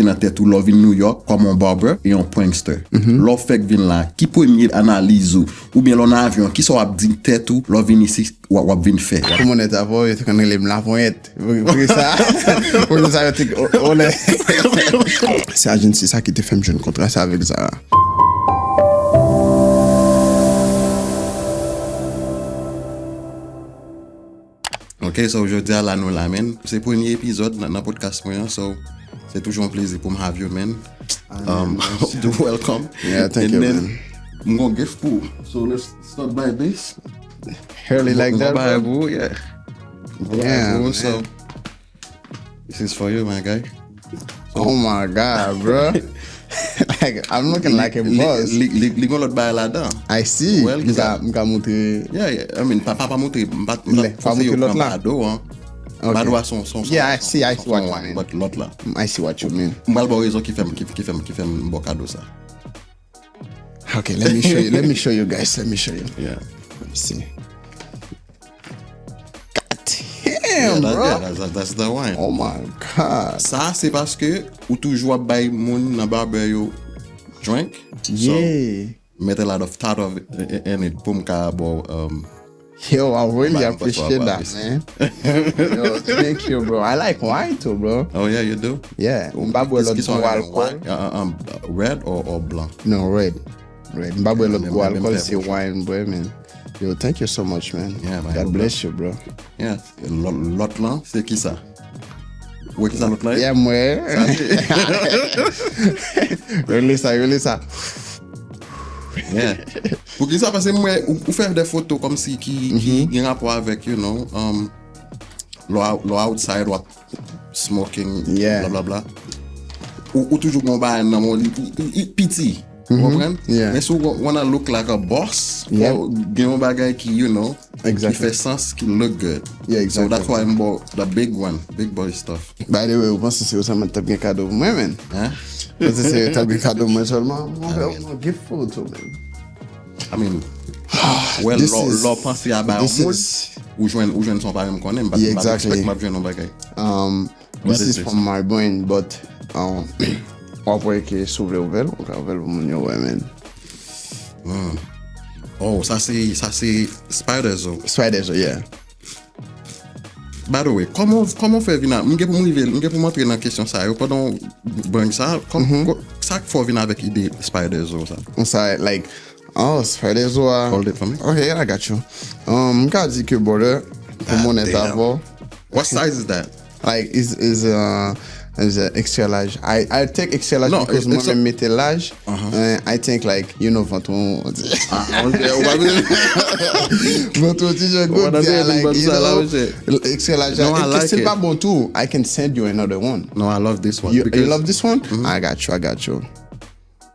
dans tête ou lò vin New York comme un barber et un prankster. Lò fait vin là, qui premier analyse ou bien l'on avion qui soit dit tête ou lò vin ici ou vin fait. Comment on est avant, il faut les la pointe. Pour ça, on est. C'est ça qui te fait jeune contrat ça avec ça. Ok, so aujourd'hui à la nous l'amène. C'est le premier épisode dans le podcast moyen, so c'est toujours un plaisir pour me have you, man. Do welcome. Yeah, thank you, man. I'm gonna give food. So let's start by this. Really like that, bro? Bible, yeah. Yeah, man. So this is for you, my guy. Oh my God, bro. Like, I'm looking like a boss. Li gon lot bay la dan. I see. Well, M'ka montre. Yeah. I mean, pas montre, pas montre l'autre là. Bado, hein. Bado a son. Yeah, I see what you mean. But l'autre là. I see what you mean. M'bal bo raison qui fait bon cadeau ça. Okay, let me show you guys. Let me show you. Yeah. Let me see. Damn, bro. Yeah, that's the wine. Oh my God. Ça c'est parce que ou toujours bay moun nan barber yo drink. Yeah. So, met a lot of thought of it in it pour m'ka bo Yo, I really appreciate that, man. Yo, thank you, bro. I like wine too, bro. Oh yeah, you do? Yeah. Mbabwe lot go alcohol. Red or blanc? No, red. Mbabwe lot go alcohol c'est wine, bro, man. Yo, thank you so much, man. Yeah, man. God bless you, bro. Yeah. L'autre là, c'est qui ça? Ouais, qui ça l'autre là? Yeah, moi. Really ça. Yeah. Pour qui ça parce que moi ou faire des photos comme si qui ont rapport avec you know lo outside what smoking Yeah. blah blah blah. Ou toujours mon bail dans mon petit. You comprends? Yeah. Mais si you wanna look like a boss, Yeah. gen un bagay qui you know Exactly. qui fait sens, qui look good. Yeah, exactly. So that's why I'm about the big boy stuff. By the way, vous pensez que c'est aussi un tab cadeau pour moi, man? Hein? Parce que c'est un tab cadeau pour moi seulement. On give food to man. I mean, well, l'on pense à ba ou joindre son parent me connaît, but Yeah, exactly. m'a joindre un bagay. This is from my brain, but on voit que s'ouvre ouvert, on va ouvrir mon yo, man. Oh, ça c'est Spider Zoe. Spider Zoe, yeah. By the way, comment faire venir? M'gè pour montrer dans question ça, yo pendant bring ça, ça faut venir avec idée Spider Zoe ça. On sait like Spider Zoe. Hold it for me. Okay, I got you. M'ka dit que brother pour mon état. What size is that? Like is extra large. I take extra large because moi même mettre large. I think like you know venton. Venton t-shirt good. Like you know extra large. No, I like c'est it. pas bon tout. I can send you another one. No, I love this one. You love this one? I got you.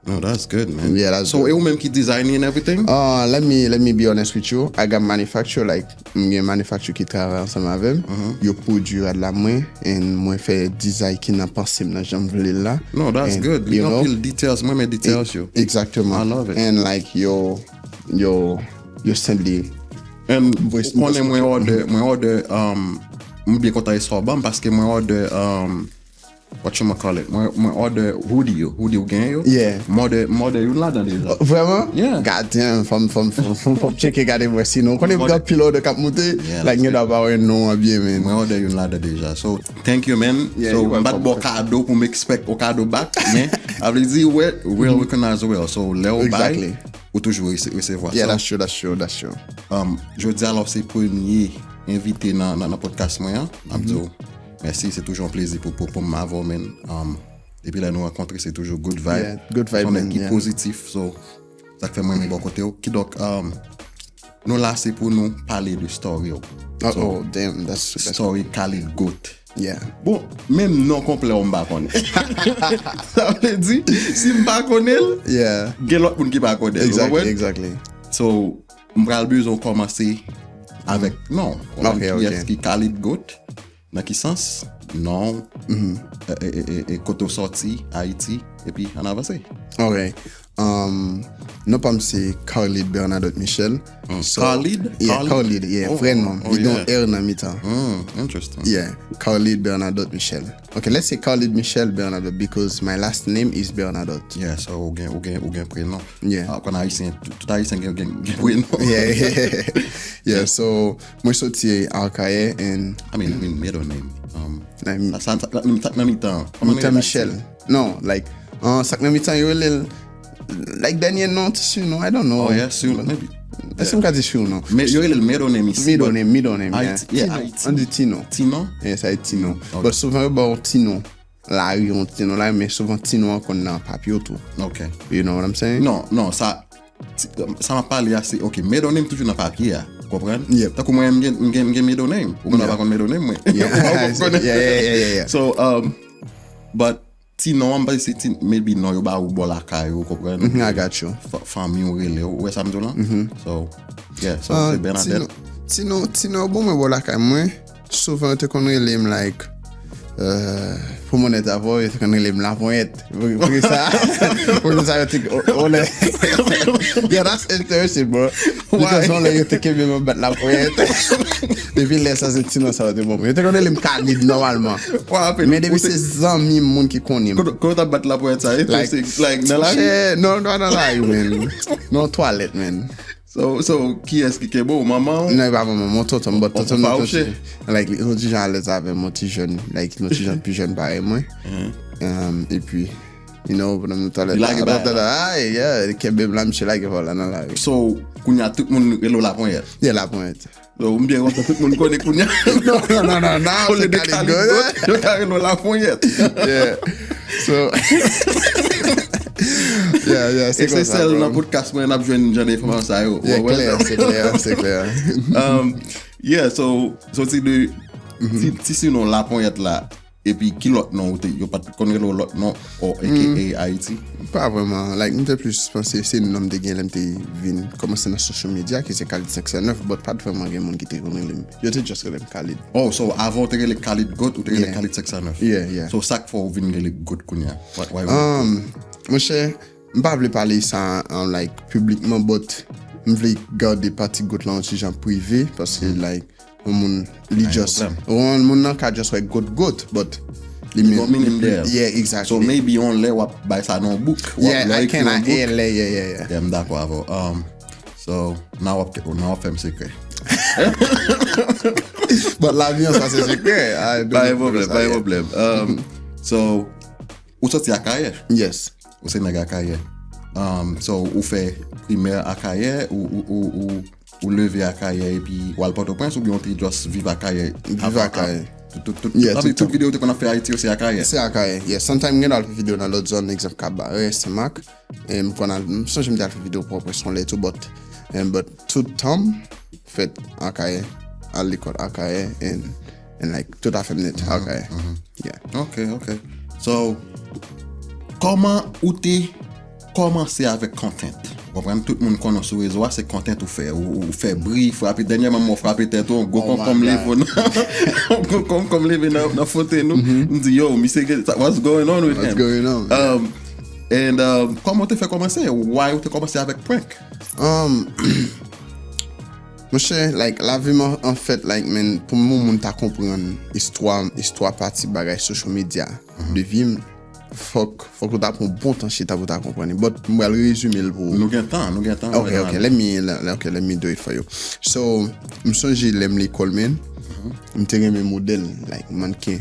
No, that's good, man. Yeah, that's so good. you même qui designing and everything? Let me be honest with you. I got manufacturer like manufacturer qui travaille ensemble avec. You produit à la main et moi fait design qui n'a pas sim dans jambe là. No, that's good. You know details, moi mes details you. Exactement. I love it. And like you send the And when I order bien content Istwa bam parce que moi order what you call it? Moi order hoodie gain yo. Yeah. Mode you là dans déjà. Vraiment? Yeah. God damn, from checker garder moi sinon quand on a pilote de cap monter like you doit avoir un nom bien man. Moi order you là déjà. So thank you man. Yeah, so welcome. bon cadeau pour m'expect au cadeau back mais avait dit well recognize well. So Léo Exactly. ou toujours recevoir. Yeah, So, that's true. je dis alors c'est premier invité dans le podcast moyen. Merci, c'est toujours un plaisir pour m'avoir, man. Depuis là, nous rencontrer, c'est toujours good vibe. Yeah, good vibe, on est man, qui yeah. positif, so ça fait moi mes bon côté. Qui donc, nous là, c'est pour nous parler de story. Oh damn, that's Story Khalid Goat. yeah. Bon, même non complet, on va connaître. Ça veut dire, si on ne connaît pas, Yeah. il y a l'autre monde qui va connaître. Exactly. So, on va besoin commencer avec non. Okay. Qui Khalid Goat. Dans quel sens? Non. Et quand on sorti Haiti et puis on a avancé. Okay. Non pas c'est Khalid Bernadotte Michel. So, Khalid? Yeah, Khalid, yeah, friend. Il don't air dans mi-temps. Interesting. Yeah, Khalid Bernadotte Michel. Okay, let's say Khalid Michel Bernadotte because my last name is Bernadotte. Yeah, so ou gen prénom. Yeah. Quand Haïtien, tout Haïtien gen prénom. Yeah, so moi Soti Alcaye and I mean middle name. Mitan Michel. No, like sak nan mitan yo little like Daniel non tissu no, I don't know. Oh yeah, soon maybe. Est-ce que tissu no? Yo le middle name ici. Middle name, yeah. Haiti. On dit Tino. Tino? Yes, c'est Tino. But souvent bon Tino. La yon Tino là, mais souvent Tino qu'on nan papier tout. Okay. You know what I'm saying? Non, ça m'a parlé assez. OK, middle name toujours dans papier. Comprendre? Yep. Tant que moi m'gen middle name. Ou pas kon middle name moi. Yeah. So but Tino I'm say maybe no yo ba ou bola kay ou comprendre? I got you. Famille ou relé ou ça me dit là. So yeah, so c'est Bernadette. Tino bon me bola kay moi. Souvent te connais lem like pour mon état voix te connais lem la pointe. Pour ça you think yeah, that's interesting, bro. Because only you take me about la pointe. Depuis les ça c'est Tino ça de bon. You te connais lem Khalid normalement. Mais depuis c'est amis moun qui connaît. Quand tu battre la pointe ça like no man. No toilette man. So qui est-ce qui est beau maman? Non, pas maman, mon tonton, but tonton non. Like l'autre jour à l'aise avec mon petit jeune, like l'autre jeune plus jeune pareil moi. Et puis you know, pendant nous toilette. Yeah, le kebab là monsieur là qui voilà dans la rue. So kounya tout monde relo la pointe. Yeah, la pointe. So bien tout le monde connaît kounya. Non, c'est khalidGoat. Je relo la pointe. Yeah. So yeah, c'est comme ça. C'est celle dans podcast moi n'a besoin genre d'information ça yo. C'est clair. Yeah, so c'est de si sinon la pointe là et puis qui l'autre non yo pas connaître l'autre non ou aka Ayiti. Pas vraiment, like m'était plus penser c'est un nom de gain l'm'te vinn commencer dans social media qui c'est Khalid 509 but pas vraiment gain monde qui te connaît lui. Yo te just le Khalid. Oh, so avant te le khalidGoat ou te le Khalid 509. Yeah. So ça faut vinn le goat kounya. Why? Mon cher, m'pas vle parler ça en like publiquement but m'vle garder partie goat là en genre privé parce que like mon li just mon nan ka just like goat but meaning there. Yeah, exactly. So maybe only what by sa non book. Yeah, I can yeah. Yeah, d'accord avant. So now up femme secret. But Lavi ça c'est secret. Pas de problème. So ou sorti à carrière? Yes. Ou c'est nèg à carrière. So ou fait primaire à carrière ou lever à carrière et puis ou al Port-au-Prince ou bien on juste vivre à carrière. Toute vidéo qu'on a fait à Haiti aussi à carrière. C'est à carrière. Yeah, sometimes on a fait vidéo dans l'autre zone exemple cabaret, c'est Mac et qu'on a ça j'aime bien faire vidéo propre son les tout but tout temps fait à carrière à l'école à carrière and like tout à fait net à carrière. Yeah. Okay. So comment ou t'es commencé avec content? Comprendre tout le monde connaît sur réseau c'est content ou fait brief après dernièrement moi frapper tête on go comme lever comme lever dans photo nous on dit yo monsieur what's going on with him? And comment tu fais commencer? Why tu commencé avec prank? Monsieur like la vie en fait like man pour moi t'a comprendre histoire partie bagage social media de vie faut que tu aies un bon temps chez ta pour comprendre. But moi le résumer pour nous gain temps. Okay, let me do it for you. So, me songe l'aime l'école man. Me te mes modèles like mannequin.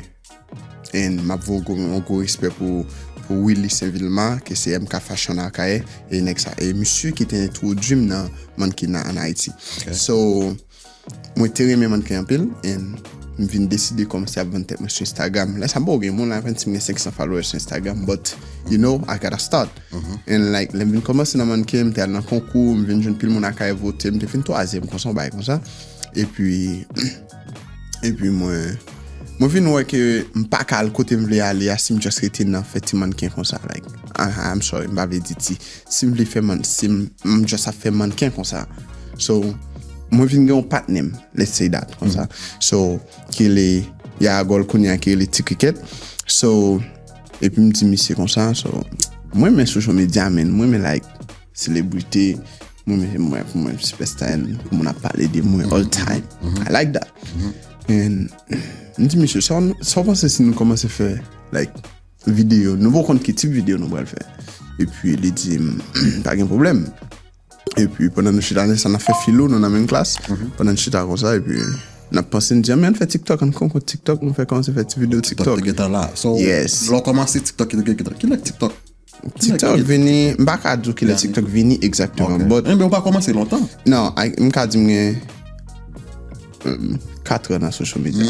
And m'a un gros respect pour Willy Saint-Vilma que c'est MK Fashion Akaye et next et monsieur qui était introduit dans mannequin en Haïti. So, moi te mes mannequin en pile and je viens décider commencer à vendre sur Instagram. Là, ça m'a beaucoup, moi, j'ai 500 followers sur Instagram, but, you know, I gotta start. And like, je viens commencer dans mon camp, j'étais dans un concours, je viens de pile mon accueil voter, je fais une troisième, comme ça. Et puis, moi, je viens voir que je ne pas qu'à le côté, je voulais aller, si je juste rester dans fait mannequin comme ça, like, I'm sorry, je m'avais dit, si je juste fait mannequin comme ça. So, moi viens un partner let's say that comme ça so qu'il est il y a gol kounya qui est ticket so et puis me dit monsieur comme ça so moi mes social media man moi me like célébrité, moi superstar, pour mon a parlé de moi all time. I like that. And je dis monsieur, ça pense si nous commençons à faire like vidéo, nous voulons quel type de vidéo nous allons faire. Et puis il dit pas de problème. Et puis pendant nous chita ça on a fait philo dans la même classe. Pendant nous chita comme ça et puis on a pensé dire mais on fait TikTok, on compte TikTok, on fait comment ça fait vidéo TikTok. So yes. L'on commencé TikTok qui est TikTok. TikTok vini, m'pa dire qu'il est TikTok vini exactement. Okay. Mais on pas commencé longtemps. Non, m'ka dit 4 ans dans social media.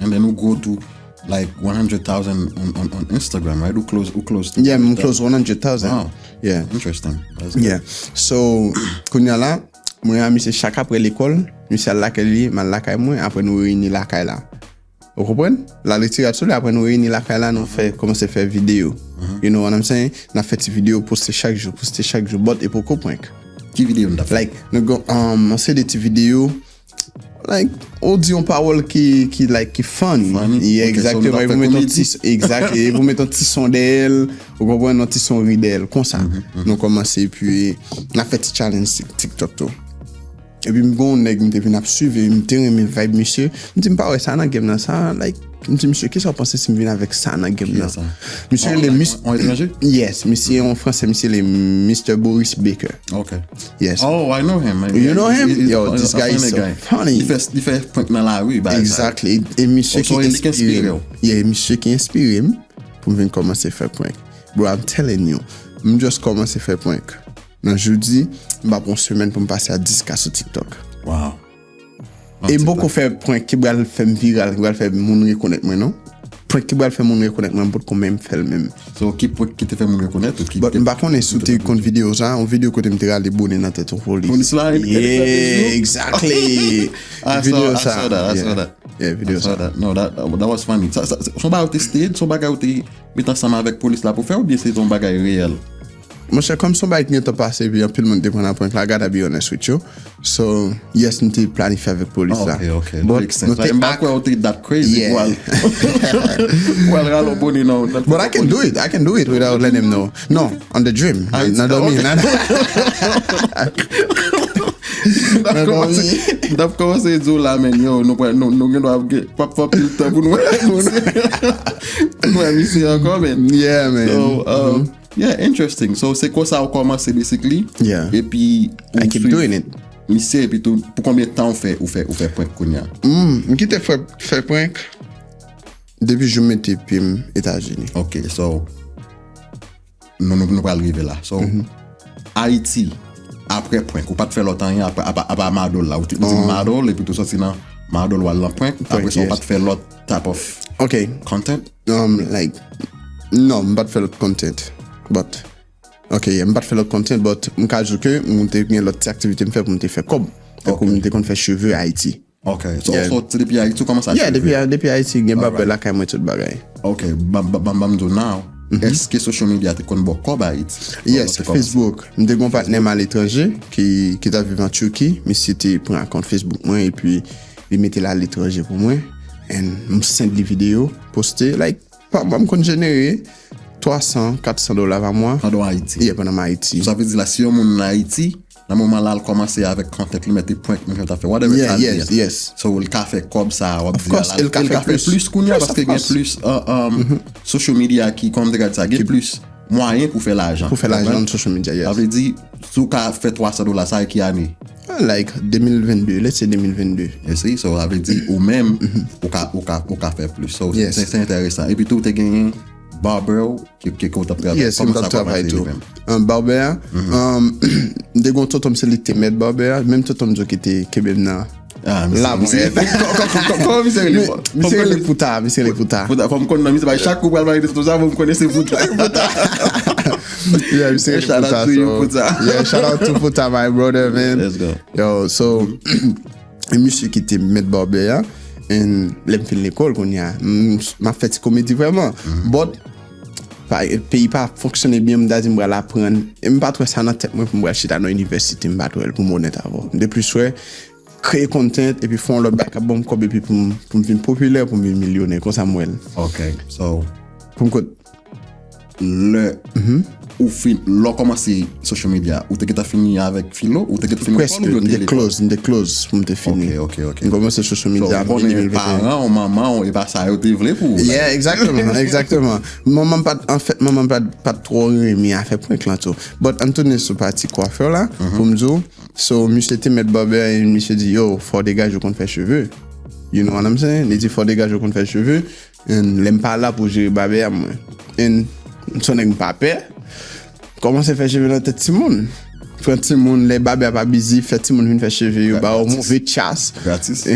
And then we go to like 100,000 on Instagram, right? Who close to yeah, we close 100,000. Wow. Yeah. Interesting. Yeah. So, kounya la, moi monsieur chaque après l'école, monsieur la kali, mal la kay moi, après nous réunir la kay là. Vous comprenez? La littérature après nous réunir la kay là, nous fait commencer faire vidéo. You know what I'm saying? On a fait des vidéos poster chaque jour, but et pour comprendre. Qui vidéo on a fait? Like, nous go on fait des petites vidéos like audio parole qui fun. Yeah, okay, exactement. So vous mettez un petit exact et vous mettez un petit son d'elle, vous comprenez un petit son d'elle comme ça. Nous commencer puis on a fait petit challenge TikTok tout. Et puis m'gon nèg m'te vinn suivre, m'te remet vibe monsieur. M'dit m'pa ouais ça dans game là ça like m'dit monsieur qu'est-ce que vous pensez si m'vinn avec ça dans game là. Monsieur le en étranger? Yes, monsieur en français monsieur le Mr. Boris Baker. Okay. Yes. Oh, I know him. You know him? Yo, this guy is so funny. Il fait prank dans la rue. Exactly. Et monsieur qui inspire. Yeah, monsieur qui inspire pour venir commencer à faire prank. Bro, I'm telling you, I'm just commencer à faire prank. Dans jeudi, m'a pour une semaine pour me passer à 10K sur TikTok. Wow. Et beaucoup fait prank qui va le faire viral, qui va le faire moun reconnaître moi non? Prank qui va le faire moun reconnaître moi pour qu'on même fait le même. So qui te fait moun reconnaître ou qui? Bah on est sous tes compte vidéo ça, en vidéo côté me tirer les bonnes dans tête pour lui. Yeah, exactly. I saw that. Yeah, video ça. No, that was funny. Son bagay stage, son bagay ou met ensemble avec police là pour faire ou bien c'est ton bagay réel? Moi, c'est comme son bagay qui est passé, puis tout le monde dépend d'un point. I gotta be honest with you. So, yes, nous t'ai planifié avec police là. Okay. Makes sense. I'm back where I that crazy. Yeah. Well, but I can do it without letting him know. No, on the dream. D'ap commencé à dire là, mais yo, nous avons pas pile temps pour nous. Nous ici encore, man. Yeah, man. So, yeah, interesting. So, c'est quoi ça a commencé, basically? Yeah. Et puis, I keep doing it. Monsieur, et puis tout, pour combien de temps on fait prank kounya? Qui te fait prank? Depuis je m'étais puis Etazini. Ok, so, nous pas arriver là. So, Haiti, après prank, ou pas te faire l'autre temps, après Madol là, ou tu dis Madol, et puis tout ça, sinon, Madol ou l'autre prank, après ça, on pas te faire l'autre type of content? Like, non, je pas te faire l'autre content. But, je pas te faire l'autre content, but, je cas que, je te l'autre activité me faire pour me faire comme, comme je faire cheveux à Haïti. Ok, so depuis Haïti, comment ça? Yeah, depuis Haïti, je barber là quand même tout bagay. Ok, bam do now. Est-ce que social media te connaît beaucoup à Haïti? Yes, Facebook. J'ai un partenaire à l'étranger qui t'a vécu en Turquie, mais c'était pour un compte Facebook moi et puis il mettait là à l'étranger pour moi et me send des vidéos postées like pas me générer $300-400 par mois. Pendant Haïti. Yeah, pendant Haïti. Ça veut dire là si on est en Haïti, dans le moment là, il commence avec content, il met des points, il fait whatever. Yes. So, il fait comme ça. Of course, il fait plus qu'on y a parce qu'il y a plus social media qui, comme regarde ça, il y a plus moyens pour faire l'argent. Pour faire l'argent sur social media, yes. Ça veut dire, si tu as fait $300, ça qui année? Like 2022, let's say 2022. You so ça veut dire, ou même, ou qu'à faire plus. So, c'est intéressant. Et puis, tout est gagné. Barber qui compte après. Yes, comme ça travaille tout. Un barber, des gros totom c'est l'été met barber, même totom qui était kebebna. Ah, là, comment monsieur les puta. Comme qu'on a mis chaque couple va dire tout ça, vous me connaissez puta. Yeah, monsieur shout out to you puta. Yeah, shout out to puta my brother, man. Let's go. Yo, so monsieur qui était met barber et l'aime fin l'école qu'on y a m'a fait comédie vraiment. But pays pas fonctionner bien m'da dit m'la apprendre et m'pas trouver ça dans tête moi pour m'aller chita dans université m'pas trouver pour mon avant de plus ouais créer content et puis font le bac à bon comme et puis pour devenir populaire pour devenir millionnaire comme ça moi. OK. So pour ou fin, lò commencé social media, ou t'es fini avec philo, ou t'es fini presque, m'te close pour m'te fini. Ok. On commence social media en 2021. Parents, maman, et pas ça, ou t'es vle pour. Yeah, exactement. Maman pas trop remis à faire point clanto. But Anthony sous parti coiffeur là, pour me dire, so monsieur était mettre barber et monsieur dit yo, faut des gars je compte faire cheveux. You know what I'm saying? Il dit faut des gars je compte faire cheveux, et l'aime pas là pour gérer barber moi. Et son nèg pas peur. Comment c'est faire cheveux dans tête timoun? Prend timoun les barber pas busy, fait timoun vinn faire cheveux, ba au mauvais chasse.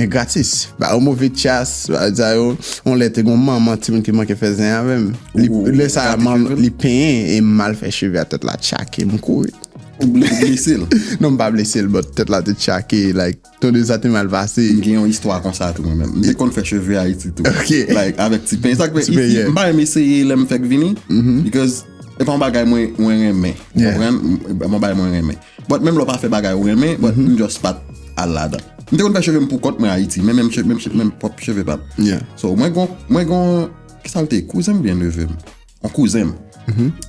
Gratis. Ba au mauvais chasse, on l'était gon maman timoun qui manque faire zin avec. Li ça li peint et mal fait cheveux à tête la tchaké m'courir. Blessé. Non pas blessé, but tête la tête tchaké like tout des ça mal passé. Il y a une histoire comme ça tout même. Dès qu'on fait cheveux à Haiti tout. OK. Like avec petit pain ça que ici pas aimer essayer l'aime faire vini because et pas un bagage moins aimé. Mon bagage moins aimé. But même le pas fait bagage moins aimé, but just pas à là. Dès qu'on fait cheveux pour compte moi Haiti, même propre cheveux pas. Yeah. So moi qu'est-ce que ça cousin bien levé. On cousin.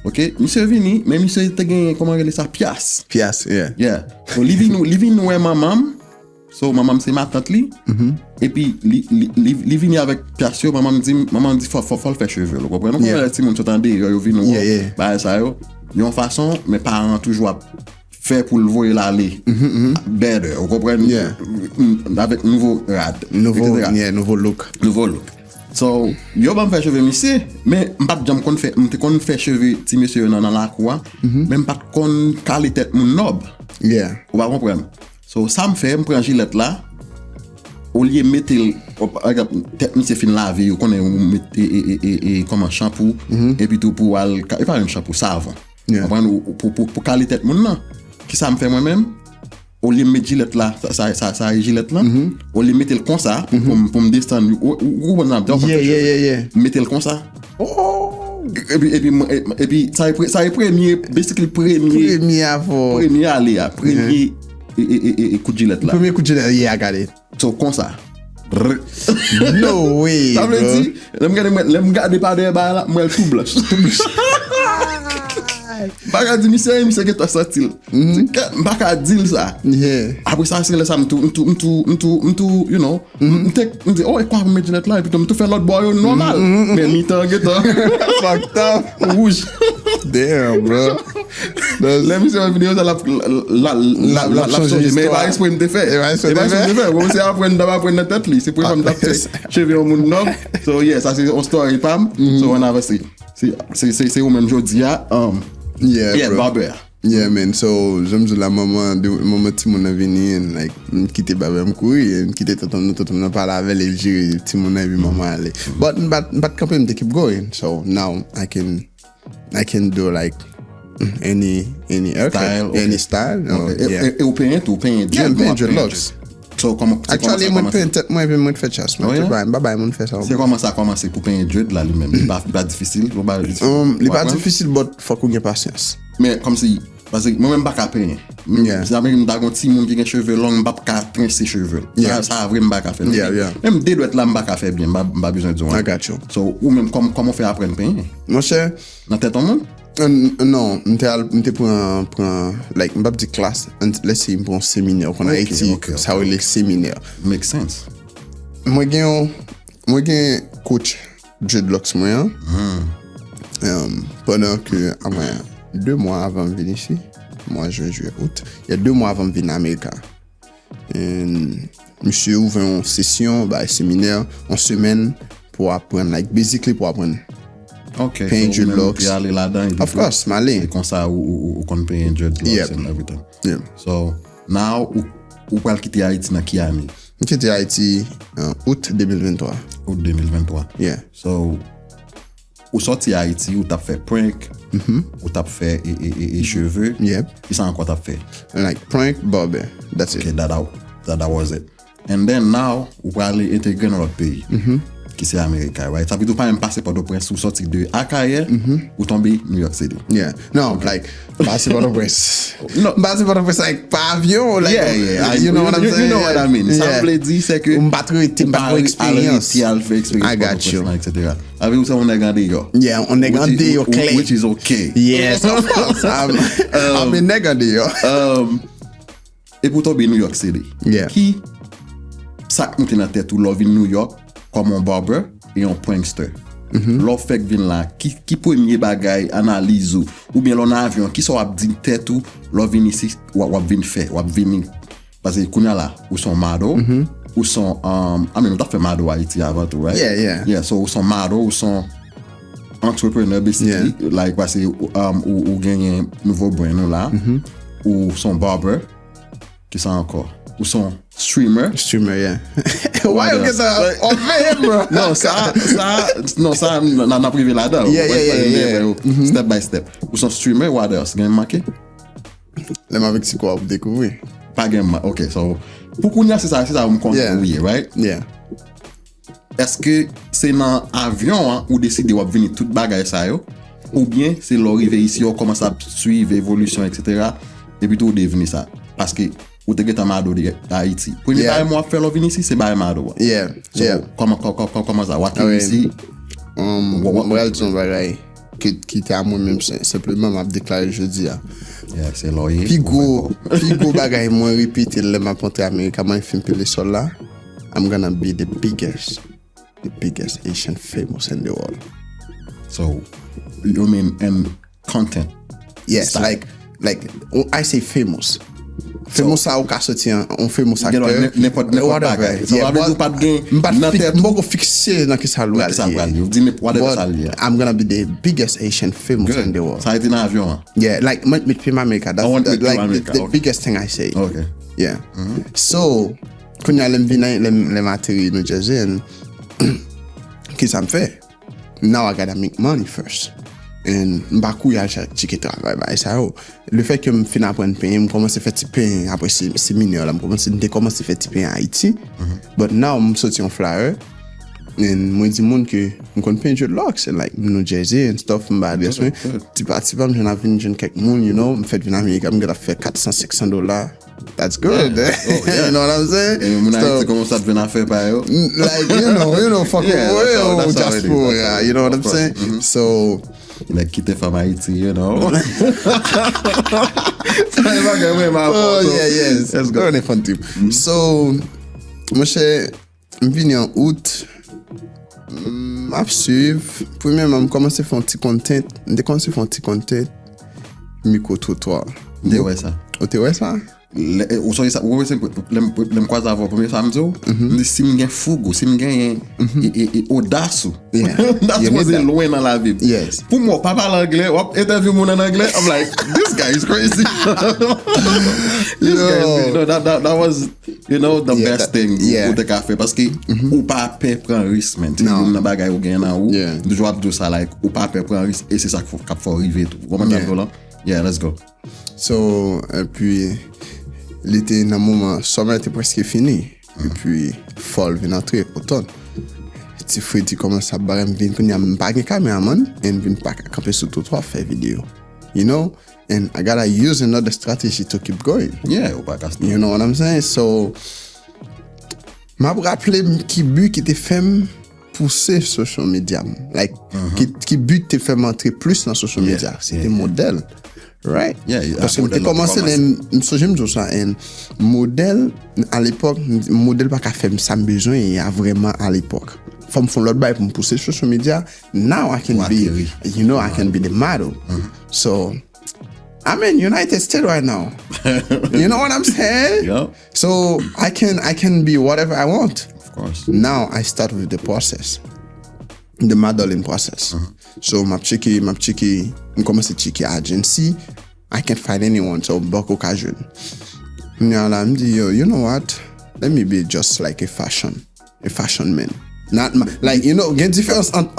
OK, monsieur vini, mais monsieur te gagné comment elle ça pièce. Yeah. So living ouais maman. So maman c'est ma tante li. Et puis li vini avec pièce, maman dit faut le faire cheveux, vous comprenez? Donc si mon s'entendait yo vini bah ça yo. Yon façon mes parents toujours fait pour le voir l'aller. Better, vous comprenez? Avec nouveau rad, nouveau look. So, yo ba me faire cheveux monsieur, mais m'pas jam kon fait cheveux ti monsieur dans la cour, même pas kon caler tête mon nob. Yeah. Vous va comprendre. So, ça me fait me prendre gilet là, au lieu mettre tête monsieur fin laver, ou connaît et comme un shampoo et puis tout pour et pas un shampoo savon. Pour caler tête mon non. Qui ça me fait moi-même? Au lieu de mettre gilet là, ça gilet là, au lieu de mettre le comme ça, pour me descendre, mettez le comme ça. Et puis, ça est premier, basically premier aller, premier coup de gilet là. Premier coup de gilet, yeah, I got it. So, comme ça. No way. Ça veut dire, l'aime garder par derrière là, moi, tout blanche. Baka di monsieur qui t'a sorti. Baka dire ça. Après ça c'est là ça me tout you know. Me dit oh et quoi me dit là et puis me faire l'autre boy normal. Mais mi temps que fucked up rouge. Damn bro. La mission vidéo ça la changer mais pas exprès me fait. Et pas exprès me fait. Comme c'est apprendre d'abord prendre tête li, c'est pour comme d'après cheveux au monde nob. So yeah, ça c'est on story pam. So on avance. C'est au même jodi a Yeah, bro. Barber. Yeah, man. So, j'aime la maman Timoun a venu, and like, quitter barber m'courir, quitter tout le parler avec les jeux, Timoun a vu maman aller. But quand même, they keep going. So, now, I can do like, any haircut, any style. Et au peint tout, peint dreadlocks. So, comment actually, moi fait chasse. Bye, mon fait ça. C'est comment ça a commencé pour peindre dread là lui-même. Il pas difficile, il pas difficile, but faut qu'on ait patience. Mais comme si parce que moi-même pas qu'à peindre. Ça même dans un petit monde qui a cheveux longs, pas qu'à peindre ses cheveux. Ça vraiment pas qu'à faire. Même des doigts là, pas qu'à faire bien, pas besoin de I got you. So, ou même comment faire apprendre peindre. Mon cher, dans tête en monde? Non, m'te pour like m'pas di classe, let's say pour un séminaire qu'on a Haiti, ça les séminaires. Make sense. Moi gen coach dreadlocks moi. Pendant que 2 mois avant de venir ici, moi juin, juillet, août, il y a 2 mois avant de venir à Amérique. Monsieur ouvre une session, un séminaire en semaine pour apprendre, like basically pour apprendre. Okay. Paint dreadlocks. Of course, Malay. C'est comme ça où qu'on paint dreadlocks and everything. Yeah. So now où peut quitter Haïti dans quelle année? Je quitte Haïti août 2023. Août 2023. Yeah. So ou sorti Haïti où t'as fait prank, où t'as fait et cheveux. Yep. Et ça encore t'as fait. Like prank, barber. That's it. Okay, that was it. And then now, vous allez intégrer dans notre pays. qui c'est américain, right? Ça veut dire pas même passer par Port-au-Prince ou sortir de Akaye ou tomber New York City. Yeah. No, like, passer par Port-au-Prince. No, passer par Port-au-Prince like pavillon. Like, you know what I'm saying? You know what I mean. Ça veut dire c'est que pas expérience. I got you. Etc. Avec vous, on est gardé yo. Yeah, on est gardé yo clé. Which is okay. Yes, of course. I'm a gardé yo. Et pour tomber New York City. Yeah. Qui ça monte dans tête ou l'ov New York comme un barber et un prankster. L'ov fait vin là qui premier bagay analyse ou bien l'on avion qui soit dit tête ou l'ov vin ici ou vin fait ou vin parce que kounya là ou son mado ou son I mean on t'a fait mado à Haiti avant tout, right? Yeah, so ou son mado ou son entrepreneur basically like parce que ou gagne nouveau brand là ou son barber qui ça encore ou son streamer, yeah. Why you get that on me, bro? Non, ça, n'a privé là-dedans. Yeah. Step by step. Ou son streamer, what else? Game marqué? Les avec c'est quoi découvrir? Pas game, ok, so, pour qu'on y a, c'est ça, vous me comprenez, right? Yeah. Est-ce que c'est dans l'avion, ou décider de venir toute bagaille ça, ou bien c'est l'arrivée ici, on commence à suivre l'évolution, etc. Et puis tout devenir ça? Parce que ou te get amado de Haiti. Pour ne pas moi faire l'ovin ici, c'est pas amado. Yeah. Comment ça? What you see? Moi, son bagay qui était à moi-même simplement m'a déclaré jeudi. Yeah, c'est loyer. Puis go bagay moi répéter le m'a montré Amérique comment il film les sol là. I'm gonna be the biggest Haitian famous in the world. So you mean in content? Yes, style. like I say famous. Famous ça ou ka sorti on famous acteur n'importe bagay. So avec ou pas de gain m'ko fixé dans que ça loue. I'm gonna be the biggest Haitian famous in the world. Ça a été dans l'avion. Yeah, like meet film America. That's like the biggest thing I say. Okay. Yeah. So quand y a les matériaux New Jersey, qu'est-ce ça me fait? Now I gotta make money first. Et m'bakou y a checké travail ça le fait que me fin apprendre payer me commencer faire petit pain après c'est mineur là me commencer faire petit pain à Haiti. But now me sorti un flyer et moi dis monde que me connais pain de locks and like New Jersey and stuff m'ba bien sûr petit parti pas j'en avais une quelques monde you know me fait venir Amérique me gonna faire $400-$600. That's good. You know what I'm saying? Et mon Haiti comment ça devient affaire par yo. Like you know fucking well just for you know what I'm saying? So like quitter femme Haiti, you know. Yes. Let's go. On est fun tip. So, moi je venu en août. M'a suivre. Premièrement, je commencé à faire un petit content. Dès qu'on se fait un petit content, micro-trottoir. De ouais ça. Tu vois ça? Ou so ça ou c'est le croise avant premier samedi si me gain fougue si me gain audace that's was loin dans la vie. Yes, pour moi pas parler anglais ou interview mon en anglais I'm like this guy is crazy. This guy, you know, that was you know the best thing pour te café parce que ou pas peur prendre risque man tu dans bagay ou gain là ou de joie de ça like ou pas peur prendre risque et c'est ça qu'il faut arriver tout comment ça là. Yeah, let's go. So puis l'été dans moment sommet était presque fini et puis fall vient entrer automne petit Freddy commence à barrer vinn qu'on y a pas de caméraman et vinn pas camper sur tout trois faire vidéo you know and I gotta use another strategy to keep going you know what I'm saying so m'a rappelé qui but qui était fait pousser social media like qui but te fait montrer plus dans social media c'était modèle. Right? Yeah, parce que j'ai commencé j'aime dire ça un modèle à l'époque modèle pas qu'a fait ça besoin il y a vraiment à l'époque from l'autre bail pour me pousser sur social media now I can be you know I can be the model so I'm in United States right now. You know what I'm saying? Yeah. So I can be whatever I want. Of course. Now I start with the process. The modeling process. So my checky, commence à checker agency. I can't find anyone, so beaucoup occasion. Now I'm you know what? Let me be just like a fashion man. Not like you know, get difference on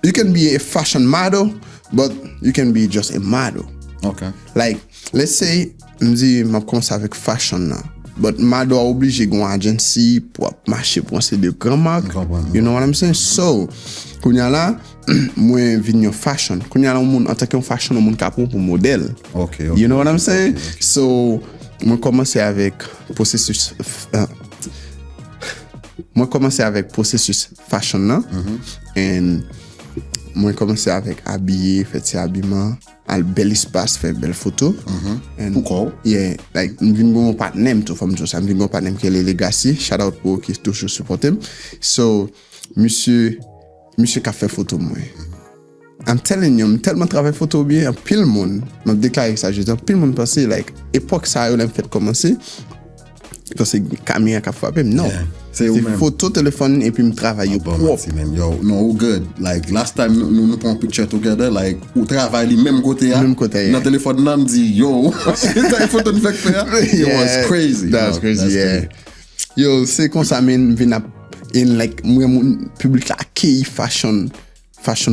you can be a fashion model, but you can be just a model. Okay. Like let's say m'di m'a commencé avec fashion là. But ma do obligé gon agency pour marcher pour ces deux grandes marques. You know what I'm saying? So, kounya la, moi vini fashion. Kounya la moun en tant que fashion on moun ka pour modèle. Okay. You know what I'm saying? Okay. So, moi commencé avec processus fashion là. And moi commencé avec habiller, faire habillement, al bel espace, faire belle photo. Pourquoi? Yeah, like m'vin gon partner tout femme ça, m'vin gon partner qui est Legacy, shout out pour qui toujours supporter. So, monsieur qui a fait photo moi. I'm telling you, tellement travail photo bien, pile monde, m'a déclaré ça, je dis pile monde pensé like époque ça on fait commencer. Parce que caméra qui a frappé, non. Yeah. C'est photo, téléphone et puis me travaille propre. Yo, no, good. Like last time nous prenons picture together, like ou travail même côté là. Même côté. Dans téléphone là me dit yo, ça photo nous fait faire. It was crazy. That's crazy, yeah. Yo, c'est comme ça men vient in like moi public là qui fashion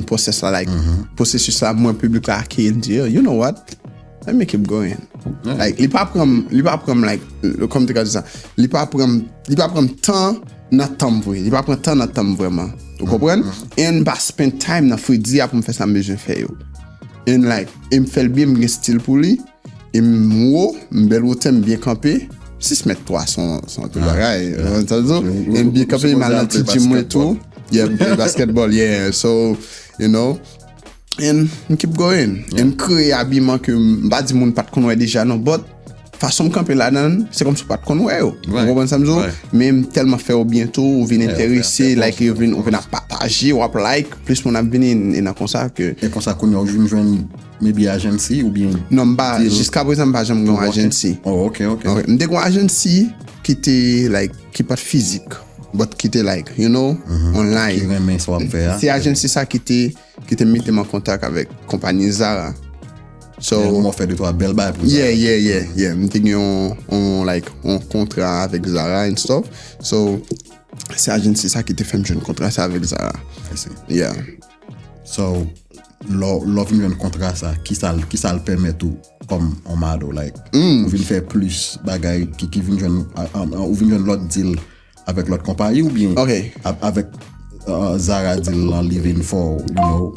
process là like processus là moi public là qui dit you know what? Let me keep going. Yeah. Like, il pas prendre like, comme tu as dit ça, il pas prendre temps dans temps vrai. Il pas prendre temps dans temps vraiment. Tu comprends? Et on pas spend time dans Freddy pour me faire ça besoin faire yo. And like, il me fait bien mon style pour lui. Il me belle hôtel bien campé. 6 mètres 3 son tout bagaille. Et bien campé il m'a lenti gym et tout. Yeah, basketball, yeah. So, you know, and keep going. And créer habillement que m'pas di moun pas te connaît déjà non, but façon camper là-dedans, c'est comme si pas te connaît yo. Vous comprenez ça m'zo? Même tellement faire bientôt, ou vient intéresser, like ou vient partager ou like plus mon a venir dans comme ça que et comme ça qu'on a joindre maybe agency ou bien non pas jusqu'à présent pas jamais gon agency. Oh, OK. M'te gon agency qui était like qui pas physique. But qui était like, you know, online. C'est agency ça qui était mis en contact avec compagnie Zara. So, on fait de toi belle bail pour ça. Yeah. On contrat avec Zara and stuff. So, c'est agency ça qui était fait un contrat ça avec Zara. I see. Yeah. So, l'offre un contrat ça qui ça le permet tout comme on m'a dit like on veut faire plus bagaille qui vient joindre l'autre deal avec l'autre compagnie ou bien avec Zara deal en living for, you know,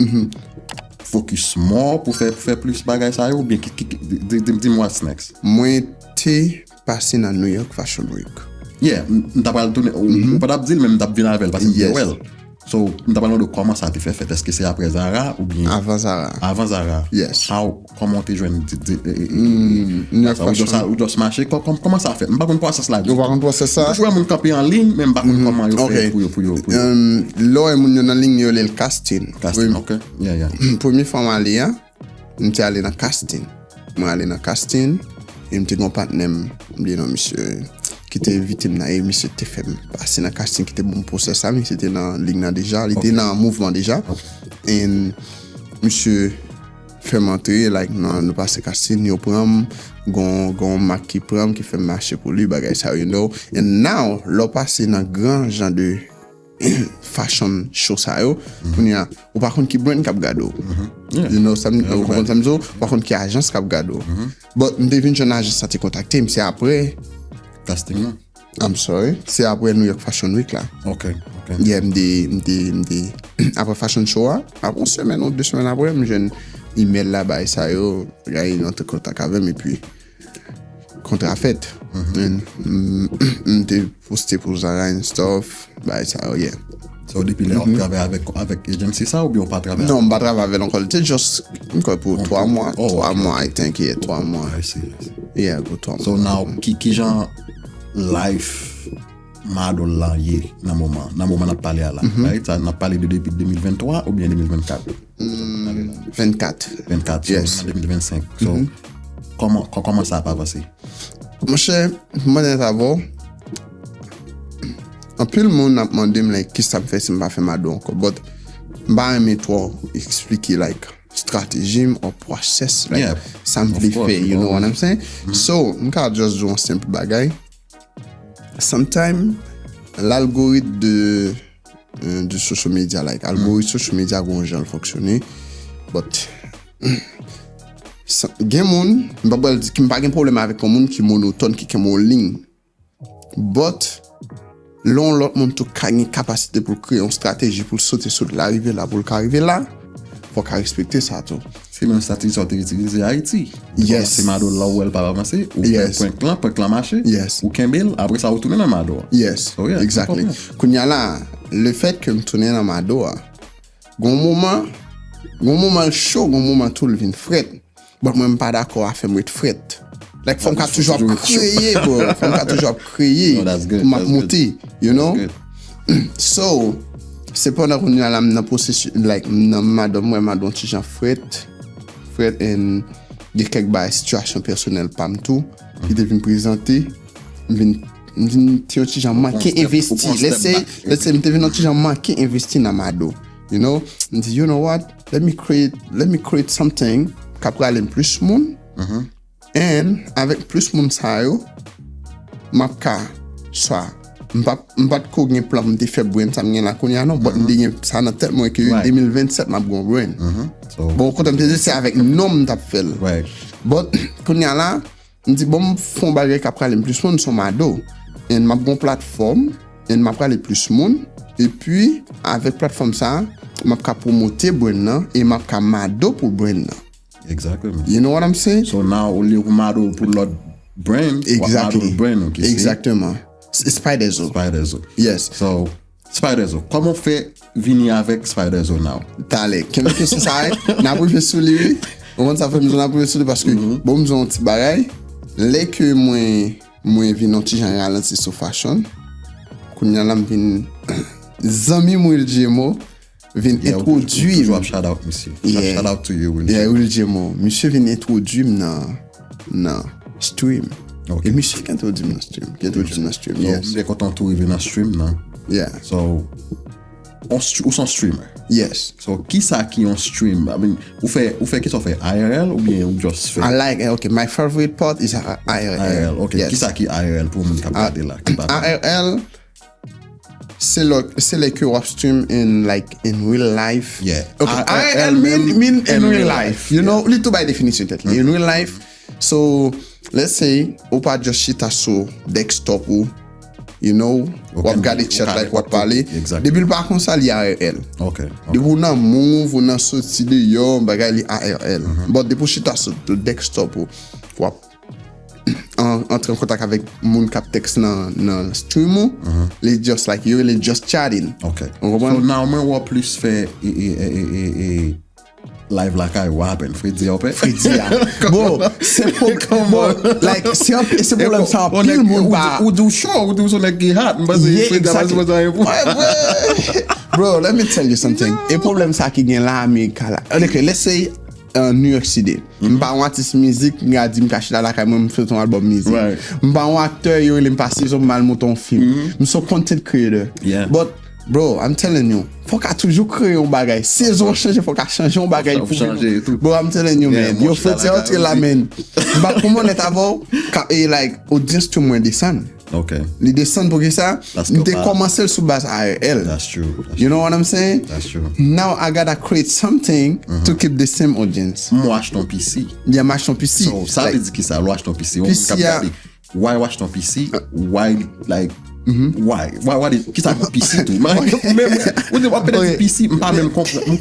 focus more pour faire plus bagaille ça ou bien dis-moi what's next. Moi t'es passé dans New York Fashion Week. Yeah, t'as pas tourner ou pas dire même t'as venir avec parce que well. So, t'as parlé de comment ça t'est fait. Est-ce que c'est après Zara ou bien avant Zara? Yes. Comment t'es joint ou doit se marcher comment ça fait? Pas qu'on process là. On va qu'on process ça. Je vois mon camper en ligne même pas comment yo fait pour yo. Là mon en ligne yo le casting. OK. Yeah. Première fois aller m'était allé dans casting. Moi aller dans casting et m'était mon partenaire bien monsieur qui était victime et monsieur était fait passer dans casting qui était bon process ça mais c'était dans ligne déjà, il était dans mouvement déjà et monsieur fait monter like nous passer casting yo prend gon Mac qui prend qui fait marcher pour lui bagay ça you know and now là passer dans grand genre de fashion show ça yo ou par contre qui brand cap gado you know ça par contre qui agence cap gado but devine jeune agence ça te contacté mais c'est après casting là. I'm sorry. C'est après New York Fashion Week là. OK. Yeah, m'de après fashion show, après une semaine ou 2 semaines après, j'ai un email là-bas et ça yo, gars il entre contact avec et puis contrat fait. M'te posté pour Zara and stuff, bah ça yeah. So depuis là on travaille avec agency ça ou bien on pas travailler? Non, on pas travailler avec encore, c'est juste pour 3 mois. 3 mois, I think, yeah, 3 mois. I see. Yeah, pour 3 mois. So now Kijan life madol là yé dans moment n'a parlé là right ça n'a parlé de depuis 2023 ou bien 2024 24 yes 2025 so comment ça a passé mon cher moi d'abord un peu le monde m'a demandé like qu'est-ce que ça me fait si me pas faire ma don encore but m'a aimé toi expliquer like stratégie or process like ça me fait you know what I'm saying so I can just do un simple bagay. Sometimes l'algorithme de social media like algorithme social media gon jan fonctionner but gen moun m'pa gen problème avec un monde qui monotone qui en ligne But, l'autre monde tout a une capacité pour créer une stratégie pour sauter sur la rive là, pour arriver là, faut qu'à respecter ça tout. C'est même stratégie qui est utilisée à Haïti. Yes. C'est Mado là où elle pas avancer, ou point clan marché, ou Kembel, après ça, vous tournez dans Mado. Yes, so, yeah, exactly. Kounya là, le fait que je tourne dans Mado, gon moment chaud, gon moment tout le vin fret. Bon, moi, je suis pas d'accord à faire moi fret. Like, faut qu'on toujours créer, bro. Faut qu'on toujours créer. Pour monter, you know? So, c'est pendant qu'on y a la processus, like, madame, petit gens fret, et il y a quelques situations personnelles, pas tout, qui devient présenter, petit gens manqué investi. Let's say, devient petit gens manqué investi dans Mado. You know? You know what? Let me create something qui peut aller plus monde. Et avec plus monde ça yo, m'a ka soit m'pas ko gen plan m'te fait brain ça m'gen la konya non, but m'te ça dans tête moi que 2027 m'a gon brain. Bon quand me c'est avec nom t'a fait. Right. But konya là, m'di bon fond bagay qui peut aller plus monde sur Mado. Et m'a gon plateforme, et m'a aller plus monde et puis avec plateforme ça, m'a ka promoter brain là et m'a ka Mado pour brain là. Exactly. You know what I'm saying? So now, au lieu de Mado pour l'autre brand, exactly. Brand, okay, exactement. Spider Zoe. Spider Zoe. Yes. So, Spider Zoe. Comment fait Vini avec Spider Zoe now? T'allez, qu'est-ce que c'est ça? N'a pas fait sous lui. On ça fait besoin de sous lui parce que bon, nous avons un petit bagage. Les que moi vini un petit genre ralenti sur fashion. Qu'on y a là vini zami moi Jemo. Vient introduire. Toujours shout out monsieur. Shout out to you. Will Jemo. Monsieur vient introduire dans stream. Okay. Et monsieur qui introduit dans stream. Yes. Dès qu'on tout arrive dans stream non. Yeah. So ou son streamer. Yes. So qui ça qui on stream? I mean, ou fait qui ça fait IRL ou bien ou just fait? I like okay, my favorite part is IRL. Okay. Yes. Qui ça qui IRL pour mon capter là? IRL c'est like you stream in real life. Yeah. Okay. IRL mean in real life. You know, little by definition in real life. So let's say ou pas just shit sur desktop ou you know, what got it chat like what parler. Depuis le par contre ça li IRL. Okay. De vous nan move, vous nan sorti de yo, bagay li IRL. But depuis shit sur desktop ou entrer en contact avec moun kap text dans stream les just like you really just chatting. Okay. So now moi plus fait live like I happen Freddy opé. Bon, c'est pour bon like c'est problème ça pile moun ba ou do show ou do so like hot bro, let me tell you something. Et problème ça qui gagne là America là. Okay, let's say New York City. M'pa un artiste musique, m'a dit m'cache là quand même faire ton album musique. M'pa un acteur, yo il m'passe sur mal monter un film. M'son content creator. But bro, I'm telling you, faut qu'à toujours créer un bagage. Saison change, faut qu'à changer un bagage pour changer tout. Bro, I'm telling you man, yo faut dire entre la main. Bah comment est avant et like audience tout moins descend. Okay. Les descend pour que ça, t'es commencé sur base ARL. That's true. You know what I'm saying? That's true. Now I gotta create something to keep the same audience. Moi achète ton PC. Yeah, moi achète ton PC. So ça veut dire qui ça? Moi achète ton PC. Why watch ton PC? Why like why qui ça PC tout même ou de pas PC pas même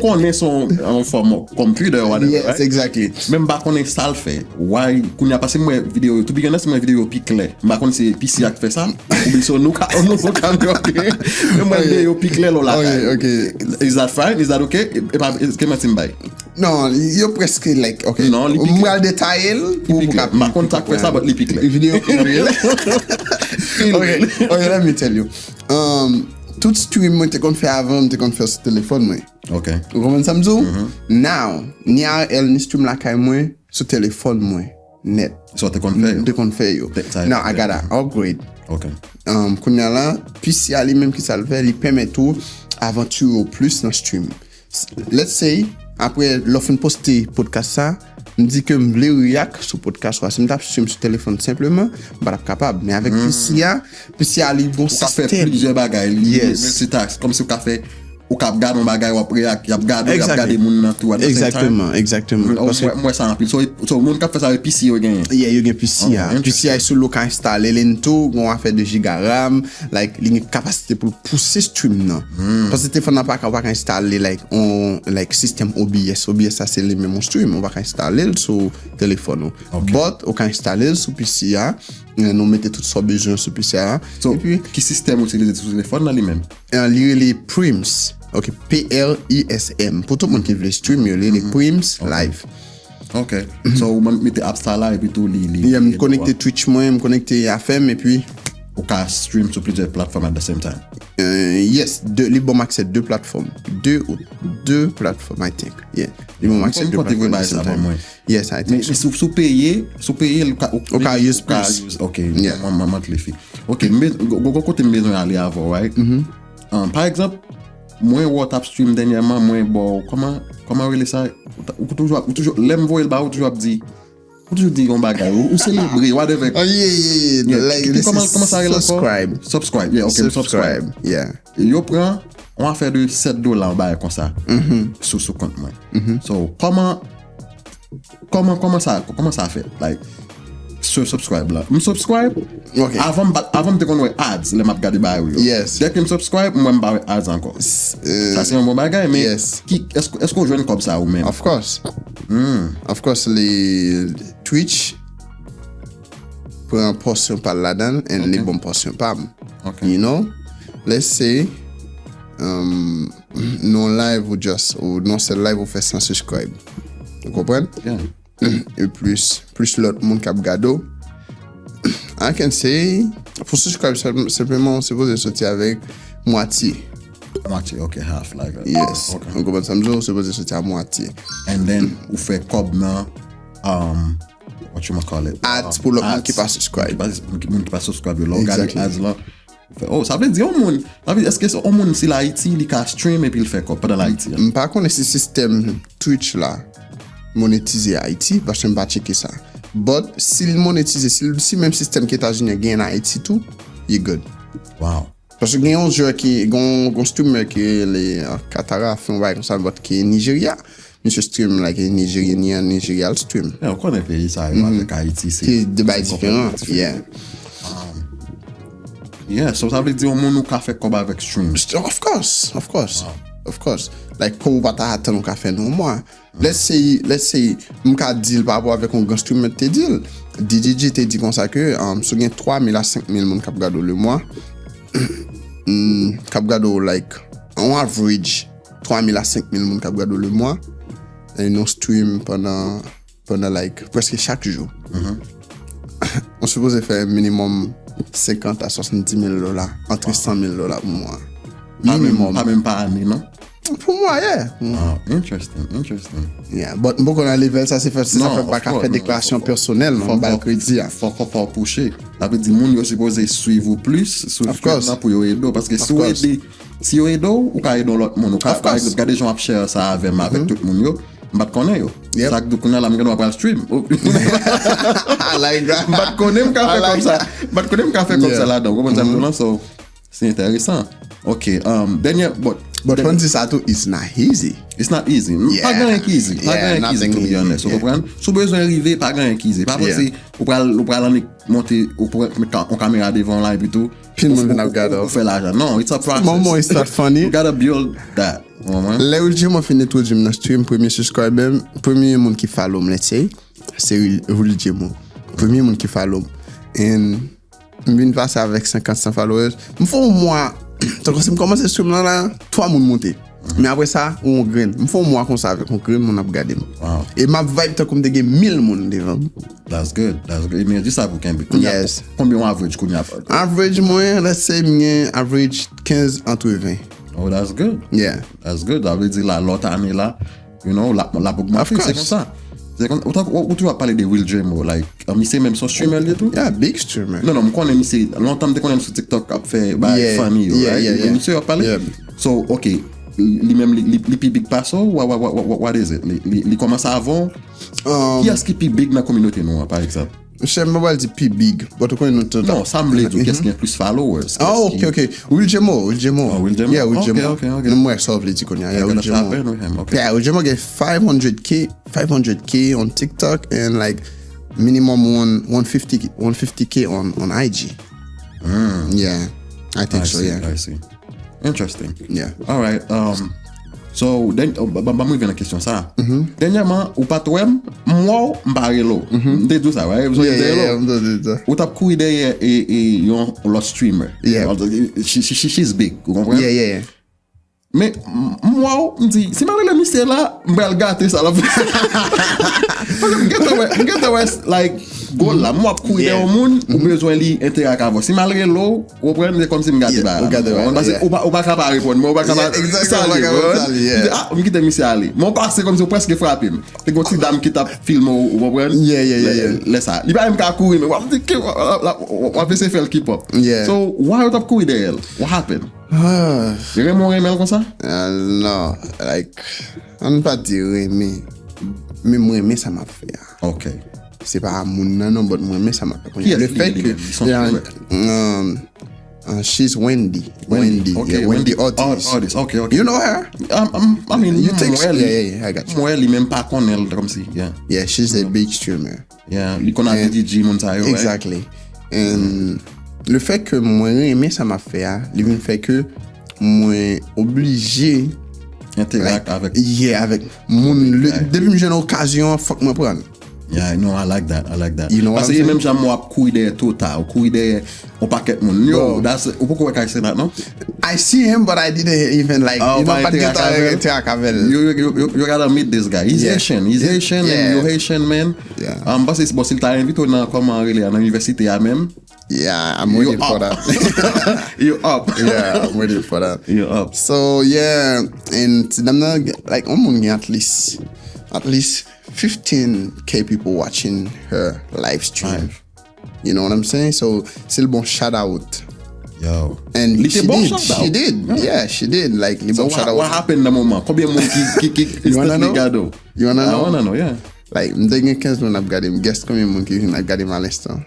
connaît son en forme computer whatever. Yes, exactly. Même pas connaît ça le fait. Why qu'on y a passé moi vidéo to be honest moi vidéo piclé. Pas connaît c'est PC qui fait ça. Ou so nous caméra. Même moi vidéo piclé là. Okay. Is that fine? Is that okay? Et pas est-ce que Martin bay? Non, yo presque like okay. Non, moi détailler pour ma contact fait ça but les piclé. Vidéo Okay, let me tell you. Tout stream moi te kon fait avant, te kon fait sur téléphone moi. Okay. Vous comprenez ça m'zo? Now, ni ARL ni stream la kay moi sur téléphone moi net. So te kon fait. Te kon fait yo. Now I gotta upgrade. Okay. Kounya là, puis si ali même qui ça le fait, il permet tout aventure plus dans stream. Let's say après l'offre poster podcast ça me dit que me voulais react sur podcast soit si me tape sur téléphone simplement pas capable mais avec PC ali bon ça fait plusieurs bagages. Yes. C'est tax comme si on fait ou kap gade un bagay ou ap react, y ap gade moun nan tout at the same time. Exactement. Moi ça en pile. So moun kap fè ça avec PC yo gen. Yeah, you gen PC ya. PC ya sou lo ka installe lento, gon a fè de giga RAM, like li gen capacité pour pousser stream nan. Parce que téléphone n'a pas ka installer like système OBS ça c'est le même stream, on va ka installer sur téléphone. But on ka installer sur PC ya. Nous mettons tout ça besoin sur PC ya. So, et puis qui système utiliser sur téléphone là lui-même? Les Prims. OK, PLISM. Pour tout le monde qui veut stream, les Prims live. OK. So, on met Appstar là et puis tout me connecter Twitch moi, me connecter FM et puis on peut stream sur plusieurs plateformes at the same time. Yes, les bons accès deux plateformes. Deux plateformes, I think. Yeah. Les bons accès deux plateformes at the same time. Yes, I think. Mais sous payer on can use plus. OK, maman te le fait. OK, mais côté maison aller avant, right? Par exemple, moi WhatsApp stream dernièrement, moi bon comment relais ça ou toujours l'aime voir le ba ou toujours dit on bagay ou célébrer whatever. Oh yeah. Like comment ça relais subscribe. Yeah, OK, subscribe. Yeah. Yo prend on va faire de $7 en bail comme ça. Sur compte moi. So comment ça fait like subscribe là. Me subscribe. Okay. Avant de connaître ads, les m'a regarder ba yo. Yes. Dès que me subscribe, moi me ba ads encore. Ça c'est un bon bagay mais est-ce qu'on joue comme ça ou même? Of course. Of course les Twitch prend portion par là-dedans et les bonnes portions pas. Okay. You know? Let's say non live ou non c'est live ou fait sans subscribe. Vous comprenez? Yeah. Et plus l'autre monde qui a gado. I can say pour subscribe simplement c'est supposé sortir avec moitié, OK, half like that. Yes. Okay. On comprend ça c'est supposé sortir à moitié. And then ou fait cob nan what you must call it? Ads pour le monde qui pas subscribe. Moun qui pas subscribe là, regarde ads là. Oh, ça veut dire est-ce que on monde si l'Haiti il ka stream et puis il fait cob pas dans l'Haiti. Par contre ce système Twitch là monétiser Haiti parce que je pas checker ça. But s'il monétise si même système qui États-Unis gagne en Haïti tout, you good. Wow. Parce que gagne un joueur qui gon streamer qui les Qatar font bail comme ça but qui Nigeria, monsieur stream like Nigeria stream. On connaît pays ça avec Haïti c'est de bail différent. Yeah. Yeah, so ça veut dire on nous ka fait comme avec stream. Of course. Like pour pas attendre qu'on fait non moi. Let's say m'ka deal par rapport avec un grand streamer te deal. DJJ te dit comme ça que si gagne 3000 à 5000 monde cap gado le mois. Cap gado like on average 3000 à 5000 monde cap gado le mois et nous stream pendant like presque chaque jour. On suppose faire minimum 50 à 70 000 $, entre 100 000 $ par mois. Minimum. Pas même par année, non? Pour moi, yeah. Interesting. Yeah, but beaucoup dans level ça c'est fait ça fait pas qu'à faire déclaration personnelle, non, pas crédit. Faut pousser. Ça veut dire moun yo supposé suivre plus sur pour yo aider parce que si yo aider ou ka aider l'autre monde, par exemple, garder gens à share ça avec tout le monde yo. M'bat connaît yo. Ça que qu'on a la m'gano pas stream. Like that. M'bat connaît m'ka fait comme ça là-dedans. Comprends ça? So c'est intéressant. OK, dernier but when this tout it's not easy. It's not easy. Pas grand easy. Pas grand easy to be honest. Vous comprenez? Sous besoin arriver pas grand easy. Pas penser ou pral monter ou pour mettre en caméra devant là et puis tout. Puis monde n'a pas pour faire l'argent. Non, it's a process. Moment it's not funny. You gotta build that. Là où j'ai fini tout le stream premier subscriber, premier monde qui follow me let's say, c'est William. Premier monde qui follow. And me passer avec 50 followers. Me faut moi donc si je commence à stream là, 3 moun monter. Mais après ça, on graine. Me faut moi comme ça avec on graine, on a regardé. Wow. Et ma vibe t'as comme des 1000 moun devant. That's good. Mais juste ça pour combien? Yes. Combien on average combien? Average moi, let's say average 15 entre 20. Oh, that's good. Yeah. That's good. Ça veut dire là l'autre année là, you know, la augmentation c'est comme ça. C'est comme où tu vas parler de Will Dream like c'est même son streamer et tout. Yeah, big streamer. Non, me connais c'est longtemps que connais sur TikTok a fait famille, right? Monsieur a parlé. So, OK, lui même les plus big passo what is it? Li commence avant. Qui est-ce qui plus big dans la communauté nous par exemple? Je m'a pas dit plus big. But tu connais tout. Non, ça me dit qu'est-ce qu'il y a plus followers. Ah, ok. Will Jemo. Yeah, Will Jemo. Okay. Moi, ça veut dire qu'on y a. Will Jemo. Yeah, Will Jemo get 500K on TikTok and like minimum 150K on IG. Yeah, I think so. Yeah, I see. Interesting. Yeah. All right. So then, ba mwen ven la question ça. Dernièrement, ou pas toi, moi, m'barre l'eau. T'es tout ça, right? Yeah. Ou t'as couru derrière et yon l'autre streamer. Yeah. She's big. Vous comprenez? Yeah. Mais moi, je me dis, si je le mystère là, je vais le gâter ça. Get away, like, go là, moi, pour aider au monde, ou besoin d'interagir avec vous. Si malgré l'eau, vous prenez comme si je me gâtais là. Parce que vous ne pouvez pas répondre, vous ne pouvez pas saluer. Ah, je quitte le mystère aller. Mon passe comme si vous presque frappé. C'est comme si dame qui t'a filmé, vous comprenez? Yeah. Laisse ça. Il va même pas courir, mais on va essayer de faire le keep up. So, why you have courir derrière? What happened? Tu aimes mon email comme ça? Non, like, on ne peut pas dire mais moi, ça m'a fait. Ok. C'est pas mon non, mais ça m'a fait. Le fait que, she's Wendy. Okay, Wendy Otis. Okay. You know her? I mean, you think so? Yeah, I got you. Moi, elle même pas connaît comme si, Yeah, she's a big streamer. Yeah, il connaît DJ Montayo. Exactly. And le fait que moi aimé ça m'a fait, il me fait que moi obligé interact avec. Yeah, avec mon depuis j'ai une occasion faut que moi prendre. Yeah, I know, I like that. You know parce que même j'aime moi courir total, courir au paquet mon. Yo, that's pourquoi I say that, no? I see him, but I didn't even like pas interact avec. You gotta meet this guy. He's Haitian. And you're Haitian, man. Yeah. Parce que il t'a invité dans comment aller à l'université même. Yeah, I'm waiting for that. You're up. Yeah, I'm waiting for that. You're up. So yeah, and I'm not like at least 15K people watching her live stream. You know what I'm saying? So c'est le bon shout out. Yo. And she did. Yeah, she did. Like le bon shout out. What happened dans moment? Combien monde qui You wanna know? I wanna know, yeah. Like m'dégné 15 moun ap gade guess combien moun ki vin ap gade à l'instant.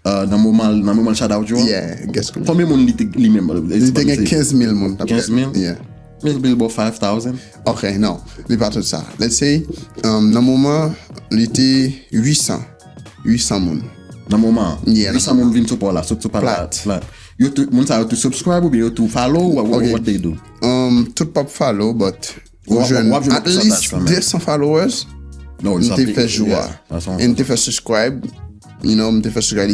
Dans moment shout out yo. Yeah, guess combien moun li même. Il dégné 15,000 moun. 15,000? Yeah. Maybe about 5,000. Okay, non, li pas tout ça. Let's say dans moment il était 800 moun. Dans moment. Yeah. 800 moun vin support là, Plat. You to moun sa to subscribe ou bien to follow what they do? Tout pas follow but at least 200 followers. No, it's te fait jouer. Et te fait subscribe. You know, te fait subscribe.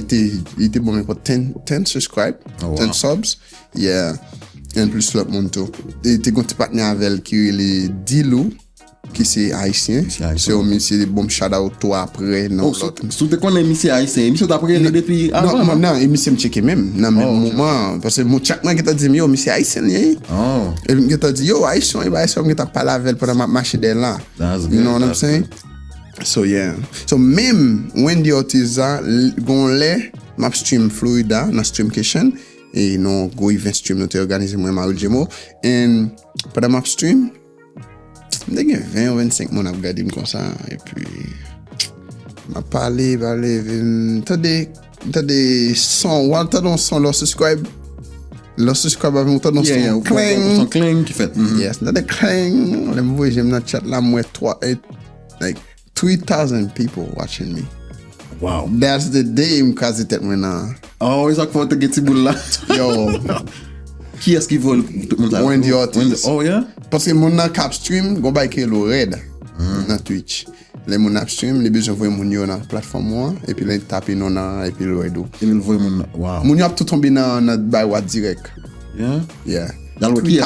Il était bon pour 10 subscribe, 10 subs. Yeah. Et plus l'autre monde tout. Et te gonti partenaire avec qui est Dilou qui c'est haïtien. C'est au monsieur bon shout out toi après non. Tu te connais monsieur haïtien, monsieur t'après depuis avant. Non, et monsieur me checker même dans même moment parce que mon chaque man qui t'a dit yo monsieur haïtien. Oh. Et qui t'a dit yo haïtien, il va essayer qui t'a parlé avec pendant ma marché de là. You know what I'm saying? So yeah. So même Wendy Otis gon lè map stream Florida na stream Kijan et non go event stream nous te organiser moi ma Jemo and pendant map stream m'dégné 20 ou 25 mon ap gade comme ça et puis m'a parlé t'as des sons t'as dans son leur subscribe avec moi t'as dans son clang qui fait. Yes, t'as des clang les moi j'aime dans chat là moi 3,000 people watching me. Wow. That's the day m'kazi tête maintenant. Oh, ils ont fait te get boule là. Yo. Qui est-ce qui vole Wendy Otis. Oh yeah. Parce que mon cap stream go bay ke lo red dans Twitch. Les mon app stream les besoin voyer mon yo dans plateforme moi et puis les taper non et puis le redo. Il voyer mon wow. Mon yo a tout tombé dans by what direct. Yeah. Y'a qui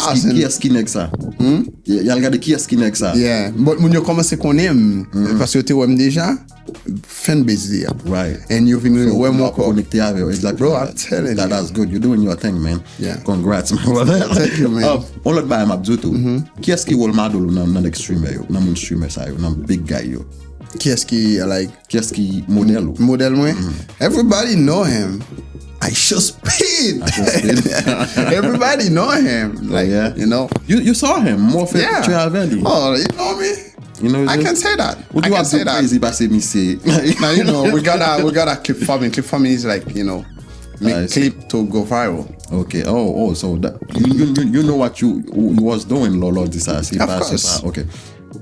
est-ce qui n'est ça? Y'a regardé qui est-ce qui n'est ça? Yeah. But mon yo commencé connaître parce que tu es déjà fanbase there. Right. And you've been way more connected exactly. Bro, I'm telling you. That's good. You're doing your thing, man. Yeah. Congrats, man. Thank you, man. On l'autre bail m'a dit tout. Qui est-ce qui vole madolo dans streamer yo, dans mon streamer ça yo, dans big guy yo? Qui est-ce qui like? Qui est-ce qui modèle? Modèle moi. Everybody know him. I should speed. Everybody know him. Like, you know. You saw him more for yeah. Valley. Oh, you know me. You know, I can say that. What I do can I say do that. crazy by say me say? Now, you know, we gotta clip farming. Clip farming is like, you know, make clip to go viral. Okay. Oh, so that you know what you was doing, Lolo, this I see. Of course. Okay.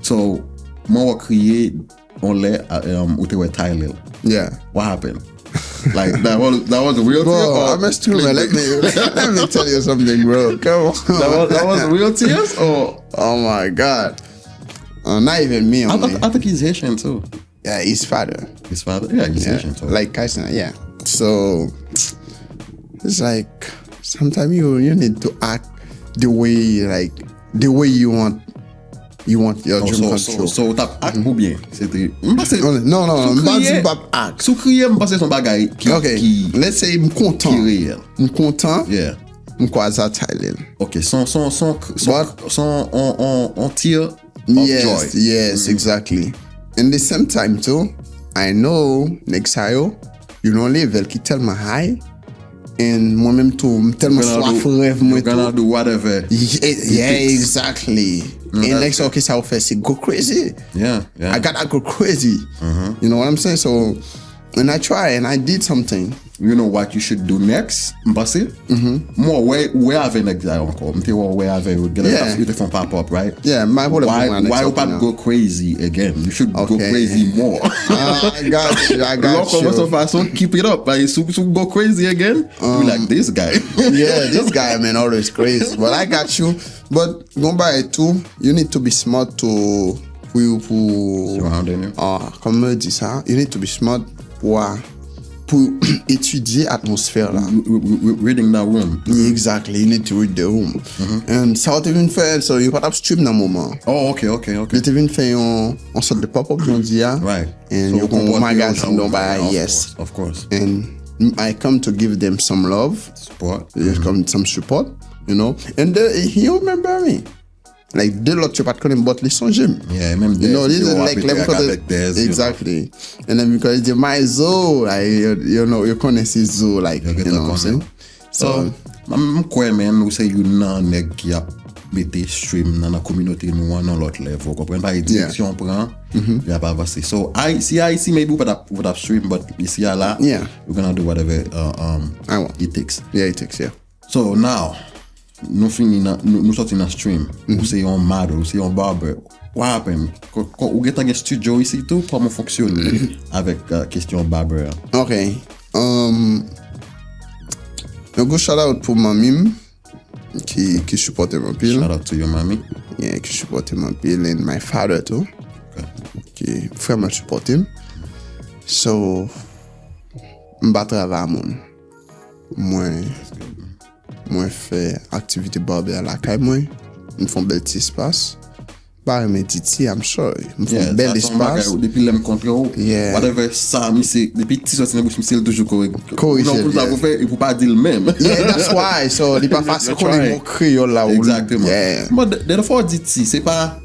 So, moi crié on lait où tu es Thailand. Yeah. What happened? Like that was a real tears? Bro, I'm a student. Let me tell you something, bro. Come on. that was real tears or? Oh my God. Not even me only. I think he's Haitian too. Yeah, his father. His father? Yeah, he's Haitian too. Like Kijan, yeah. So it's like sometimes you need to act the way you want your dream come true. So tap act ou bien? C'était non, pas act. Sou crier m'passe son bagay qui let's say I'm content. I'm content. Yeah. I'm quasi Thailand. Okay, son on tear of joy. Yes, exactly. And the same time too, I know next year, you know level qui tellement high. And moi-même tout tellement soif rêve moi tout. You're gonna do whatever. Yeah, exactly. And next okay, ça va faire c'est go crazy. Yeah. I gotta go crazy. You know what I'm saying? So, and I try and I did something. You know what you should do next? M'passe? Moi, where have an exile encore? M'te where have you te font pop up, right? Yeah, my whole why you not go crazy again? You should go crazy more. I got you. Façon, keep it up. Like, so go crazy again. Be like this guy. Yeah, this guy, man, always crazy. But I got you. But go by it too. You need to be smart to surrounding you. Comme on dit ça, you need to be smart pour étudier l'atmosphère là. Reading that room. Exactly, you need to read the room. And ça va te venir faire, so you pas stream dans moment. Oh, okay. You te venir faire en sorte de pop-up Jondia. Right. And so you go magazine don't buy, yes. Of course. And I come to give them some love. Support. Come some support, you know. And he remember me. Like, de l'autre, tu pas te connaître, but les sons j'aime. Yeah, même you know, this is like exactly. And then because it's my Zoe, like, you know, you connais Zoe, like, you know what I'm saying? So, I'm quite man who say you nan nèg qui a mette stream dans la communauté nous dans l'autre level. Comprends pas direction prend, il a pas avancé. So, I maybe would have stream, but ici là, we're gonna do whatever I want. it takes. Yeah, it takes, yeah. So now, nous sorti dans stream, ou c'est un model, ou c'est un barber. What happened? Ou get un studio ici tout, comment fonctionne avec question barber? Okay. Un gros shout out pour ma mime qui supporte ma pile. Shout out to your mommy. Yeah, qui supporte ma pile, and my father too. Okay. Qui vraiment supporte him. So, m'ba travail mon. Moi fais activité barber à la caille moi. Nous font bel petit espace. Bah mais Titi, I'm sure. Nous font bel espace. Depuis l'aime contre yeah. Whatever ça mi c'est depuis petit sorti dans bouche c'est toujours correct. Non pour ça vous faire il faut pas dire le même. Yeah, that's why. So il pas facile qu'on est mon créole là. Exactement. Yeah. But the fois dit c'est pas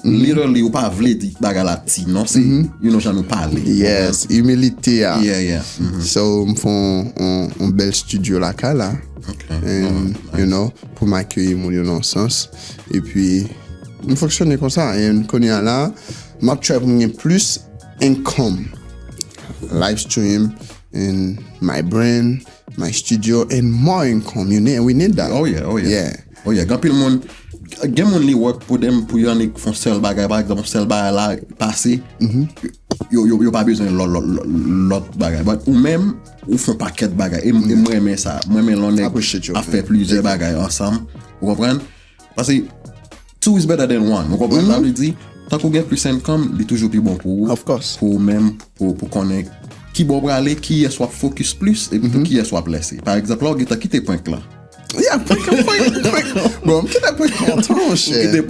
literally ou pas vle dire bagarre la ti non c'est you know j'en parler. Yes, humilité. Yeah. So me font un bel studio là là. Okay. And nice. You know, pour m'accueillir mon dans le sens et puis on fonctionne comme ça et on connaît là m'a try pour gagner plus income live stream in my brand my studio and more income we need that. Oh yeah quand pile monde gen moun li work pour them pour yon font seul bagay par exemple seul bagay là passé yo pas besoin l'autre bagay but ou même ou font paquet bagay et moi aimer ça moi aimer l'on a fait plusieurs bagay ensemble vous comprenez parce que two is better than one vous comprenez ça veut dire tant qu'on gagne plus income il est toujours plus bon pour of course pour même pour connaître qui bon aller qui est soit focus plus et puis qui est soit blessé par exemple là tu quitter point là. Yeah, point. Bon, qui t'a point content, cher. C'est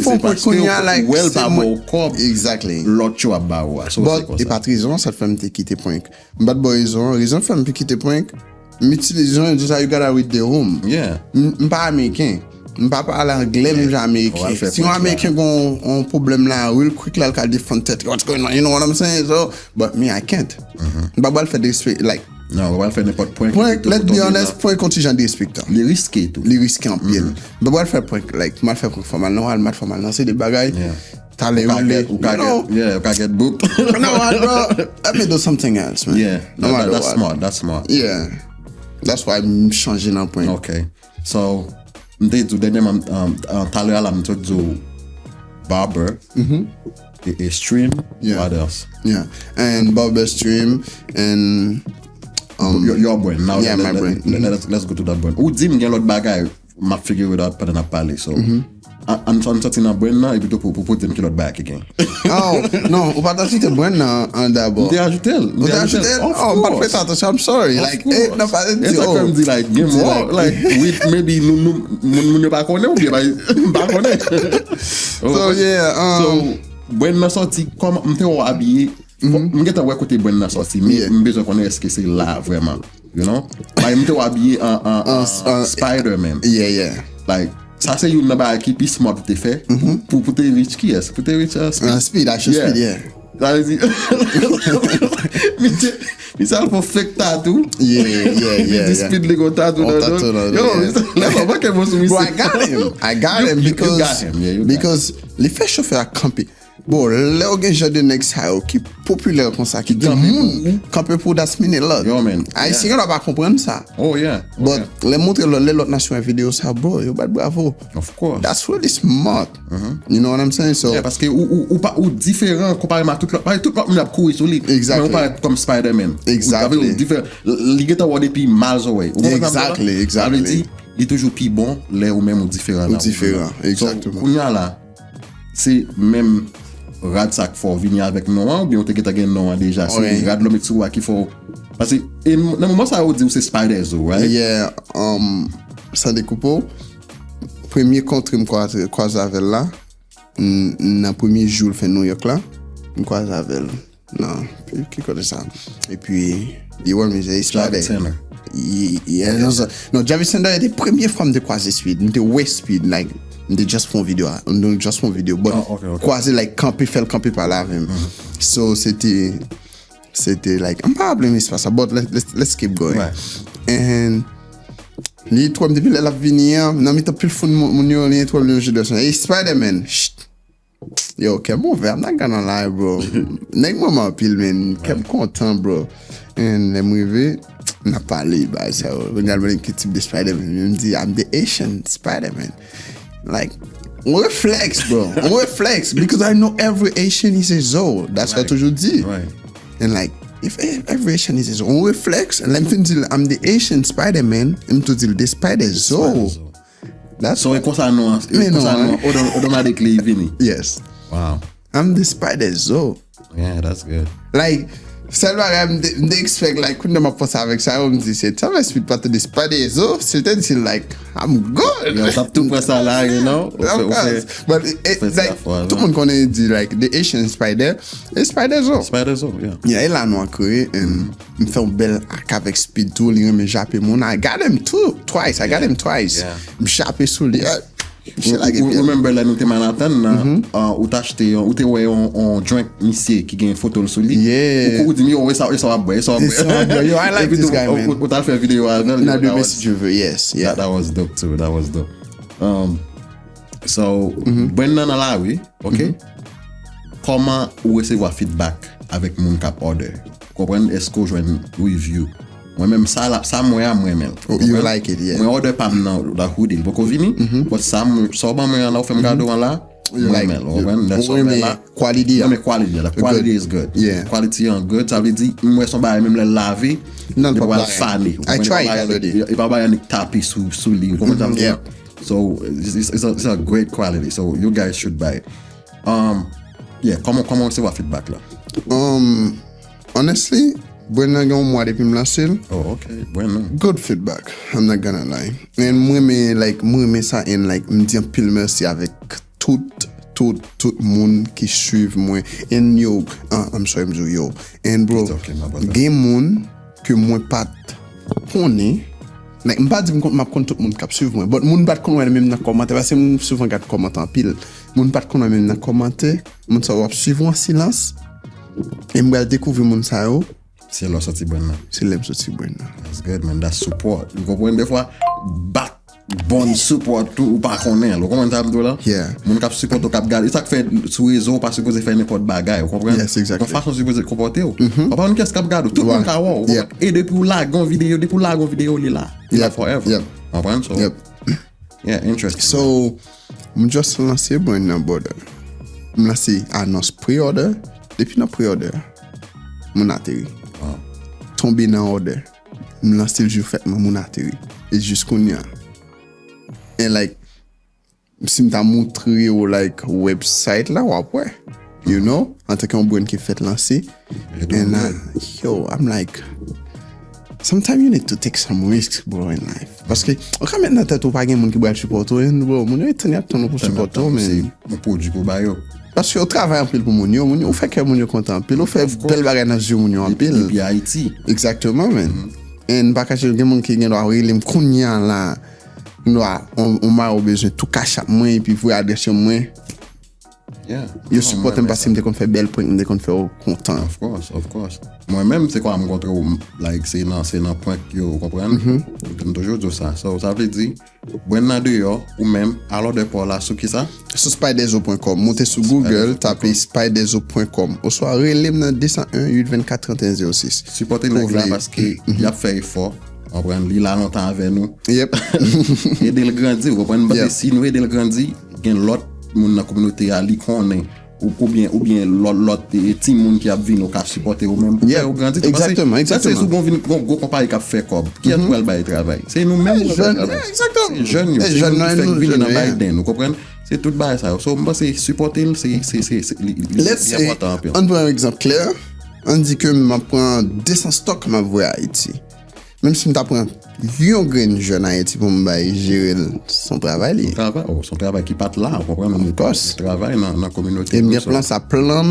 pour qu'on y a like well babo corps. Exactly. L'autre tu as bawa. But et pas raison ça fait me quitter point. Bad boy raison fait me quitter point. M'utilisons just you gotta read the room. Yeah. Pas américain. M'pas parler anglais même américain. Si un américain a un problème là, real quick là il different tête. What's going on? You know what I'm saying? So, but me I can't. M'pas faire des like non, on va faire n'importe point. Let's be honest, point contingent des spectacles. Les risques tout. Les risques en pile. Mais on va faire point, like, mal faire pour formal, non, mal formal, non, c'est des bagailles. Tale only. You can get booked. No, bro. Let me do something else, man. Yeah, that's smart. That's smart. Yeah. That's why I'm changing up point. Okay. So, they do tale alam to do barber, a stream, what else? Yeah, and barber stream and your brain. Now, yeah, my brain. Let's go to that brain. Ou di m gen lot bagay ma figure it out pa na pale. So, an sorti na brain na, ebito pou pote m ki lot back again. Oh, non, ou pa t'ajoute brain na an d'abord. Ou te ajoute? Oh, pas fait attention, I'm sorry. Like, non pas it's like comme di like game more like with maybe nou pa konen ou bien pa konen. So yeah, so brain na sorti comme m te ou habillé. M get a wè kote brain na sorti, m bezon konen eske se la vraiment, you know? Like m te ou habillé en Spider-Man. Yeah. Like ça c'est une naba qui plus smart pour te faire pour te reach qui est pour te reach speed actually speed yeah that is mi ça pour fake tattoo yeah speed le tattoo I got him because les fait chauffer à camper. Bon, là, on a des next high qui populaire comme ça, qui dit camper pour das minute là. Yo man. Haïtien on va comprendre ça. Oh yeah. But les montrer les autres nations vidéo ça, bro, yo bad bravo. Of course. That's really smart. You know what I'm saying? So yeah, parce que ou différent comparé à tout l'autre on a courir sur lui. Exactly. On parle comme Spider-Man. Exactly. Différent. Il get away depuis miles away. Exactly. Il est toujours plus bon les ou même différent. Exactement. On y a là. C'est même rad sak for vini avec nous ou bien on te get gen nous déjà c'est rad l'homme tout qui faut parce que dans moment ça on dit c'est Spider Zoe, right? Yeah, ça découpe premier contre me croise avec là na premier jour fait New York là me croise avec non qui connaît ça et puis il voit mes Spider yeah non Javi Sender était première femme de croiser speed de West Speed like they just font vidéo but croiser like camper par là même so c'était like I'm pas blâmer c'est pas ça but let's keep going and les trois depuis la vini non mais t'as plus fun mon yo les trois le jeu de ça hey Spider-Man yo que mon verre not gonna lie bro nek maman pile man kept content bro and les arrivé n'a parlé bah ça regarde le type de Spider-Man il me dit I'm the Asian Spider-Man. Like, on flex, bro. On flex because I know every Asian is a Zoe. That's what I toujours dit. Right. And like, if every Asian is a Zoe, on flex. And let me tell I'm the Asian Spider-Man. I'm to tell the Spider Zoe. That's so. It automatically vini. Yes. Wow. I'm the Spider Zoe. Yeah, that's good. Like. Seulement, they expect like quand on m'a passé avec ça, on me dit c'est ça va suite pas de Spider Zoe, c'était like I'm good. Yeah, ça tout pour ça là, you know. But like tout le monde connaît dit like the Asian Spider, it's Spider Zoe. Spider Zoe, yeah. Yeah, il a noir créé et me fait un bel arc avec speed tout, il me jappe mon. I got him twice. Yeah. Me jappe sous lui. Remember là nous te Manhattan ou t'acheter ou te ouais on drink monsieur qui gagne photo sur lui. Yeah. Ou dit yo ça va boy. Yo I like this guy man. Ou t'as fait vidéo avec na de message yes. Yeah. That was dope too. So Brendan à Lavi, OK? Comment ou recevoir feedback avec mon cap order? Comprendre est-ce que je review moi-même ça moi-même. You like it, yeah. Moi order pas maintenant la hoodie beaucoup vini, but ça ba moi là fait me garder là. Like that's quality. The quality is good. Yeah. Quality is good. Ça veut dire moi son bail même le laver. Non pas fané. I tried already. Il pas bail un tapis sous lit. Yeah. So it's a great quality. So you guys should buy it. Yeah, comment c'est votre feedback là? Honestly, Brendan yon moi depuis me lancer. Oh, okay. Bueno. Good feedback. I'm not gonna lie. And moi me ça en like me dire pile merci avec tout monde qui suivent moi. And yo, I'm sorry me yo. And bro, game monde que moi pas connais. Like m'pas dire m'a connait tout monde qui suivre moi. But monde pas connait même dans commentaire parce que souvent regarde commentaire pile. Monde pas connait même dans commentaire. Monde ça va suivre en silence. Et m'va découvrir monde ça yo. C'est leur sorti bonne. C'est leur sorti bonne. That's good, man. That's support. Vous comprenez des fois bon support tout ou pas connaît, vous comprenez ça là? Yeah. Moun k'ap support ou k'ap garder, ça fait sur réseau pas supposé faire n'importe bagaille, vous comprenez? Yes, exactly. Donc façon supposé comporter ou. Pas une qu'est-ce k'ap garde, tout le monde ka wow. Et depuis la gon vidéo, il est là. Il est forever. Yep. Vous comprenez? So, Yep. yeah, interesting. So, I'm just lancé bon nan border. I'm lancé annonce pre-order. Depuis nan pre-order, mon atterri. Wow. Tombé nan order. I'm lancé le jour fait mon atterri. Et jusqu'au nya. And like, si m'ta montré ou like website là ou après, you know, en tant qu'un bon qui fait lancer. And yo, I'm like, sometimes you need to take some risks, bro, in life. Parce que, quand même, dans tête ou pas gen moun qui va supporter, bro, moun yo etenye ap ton pour supporter, mais mon produit pour bayo. parce que au travail en pile pour moun yo fait que moun yo content en pile, ou fait belle bagay dans yeux moun yo en pile. Et puis Haiti. Exactement, man. And pas cacher gen moun qui gen doit relem kounya là. On m'a besoin tout cash à moi et puis vous adresser moi. Yeah. Yo support parce que me qu'on fait belle point, me qu'on fait content. Of course. Moi-même, c'est quoi me rencontrer like c'est dans point que vous comprenez. J'aime toujours dire ça. So ça veut dire bon nan dehors ou même alors de pour là sur qui ça? Sur spiderzo.com, montez sur Google, tapez spiderzo.com. Ou soit relève dans 201 824 31 06. Supporter nous là parce que il a fait effort. On prend lui là longtemps avec nous. Yep. Aider le grandir, vous comprenez? Parce que si nous aider le grandir, il y a l'autre moun dans communauté à li connaît ou bien l'autre timoun qui a vini ou qui a supporté ou même ou grandir. Exactement. C'est souvent vini gros compagnie qui a fait comme qui a tout le bail travail. C'est nous mêmes exactement. C'est jeunes qui vini dans bail vous comprenez? C'est tout bail ça. So moi c'est supporter c'est important. On prend un exemple clair. On dit que je prends 200 stocks ma voie à Haiti. Même si je prends un grand jeune à Haïti pour me gérer son travail. Son travail qui part là, on comprend le travail dans la communauté. Et bien plan ça plan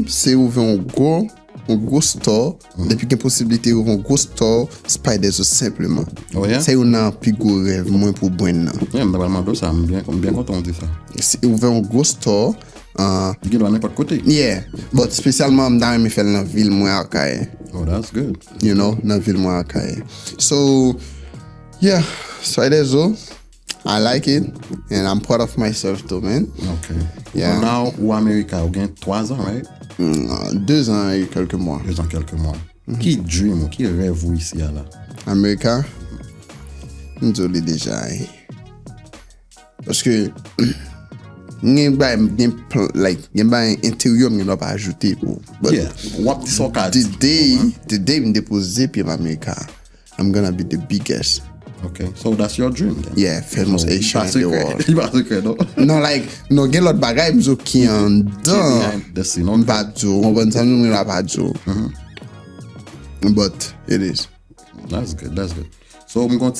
c'est ouvrir un gros store. Depuis qu'il y a possibilité d'ouvrir un gros store, Spider Zoe simplement. C'est un plus gros rêve moins pour bonne. Normalement ça bien content de ça. C'est ouvrir un gros store. Il doit n'importe côté. Yeah, but spécialement dans me fait dans ville moi à Kaye. Oh, that's good. You know, dans ville moi à Kaye. So, yeah, Spider Zoe, I like it and I'm proud of myself too, man. Okay. Yeah. Now, au America, vous avez 3 ans, right? 2 ans et quelques mois. 2 ans, quelques mois. Qui dream, qui rêve vous ici là? America, nous déjà. Parce que gen intérieur me doit pas ajouter yeah what this all today me déposer puis America I'm gonna be the biggest. Okay, so that's your dream then. Yeah, famous Haitian in the world. Il va secret non? Non gen l'autre bagay mzo qui en dedans pas jo on va entendre nous la pas jo but it is that's good. So I'm going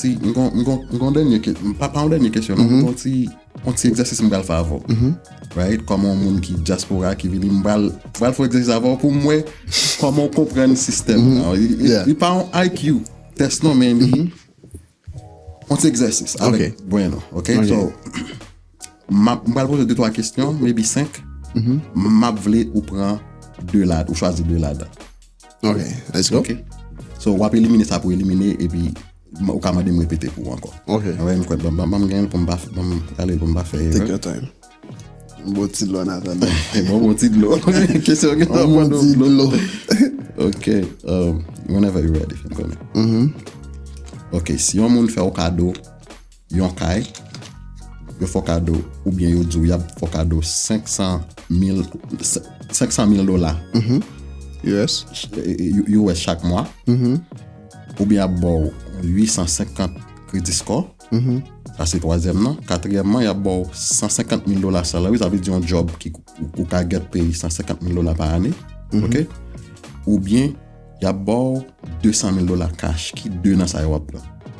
dernier question on ti exercice m'gal faire avant. Right? Comment un monde qui diaspora qui vient m'gal faire exercice avant pour moi comment comprendre le système. Il pas un IQ test non mais on ti exercice avec bueno. Okay? So m'gal poser 2-3 questions, maybe 5. M'a vle ou prend 2 lads ou choisir 2 lads. Okay, let's go. Okay. So on va éliminer ça pour éliminer et puis ou ka me répéter pour encore. Okay. Ouais, me connait bam gagne pour me faire. Take your time. Bon petit l'eau Nathan. Bon petit l'eau. Question que on de l'eau. Okay. Whenever you're ready, I'm coming. Okay, si on moun fait un cadeau, yon kay, yo fò cadeau ou bien yo dou y a fò cadeau $500,000 US chaque mois. Ou bien bon 850 crédit score. Ça c'est troisième non. Quatrièmement, il y a bon $150,000 salaire, ça veut dire un job qui ou ka get payé $150,000 par année. OK? Ou bien il y a bon $200,000 cash qui deux dans ça y là.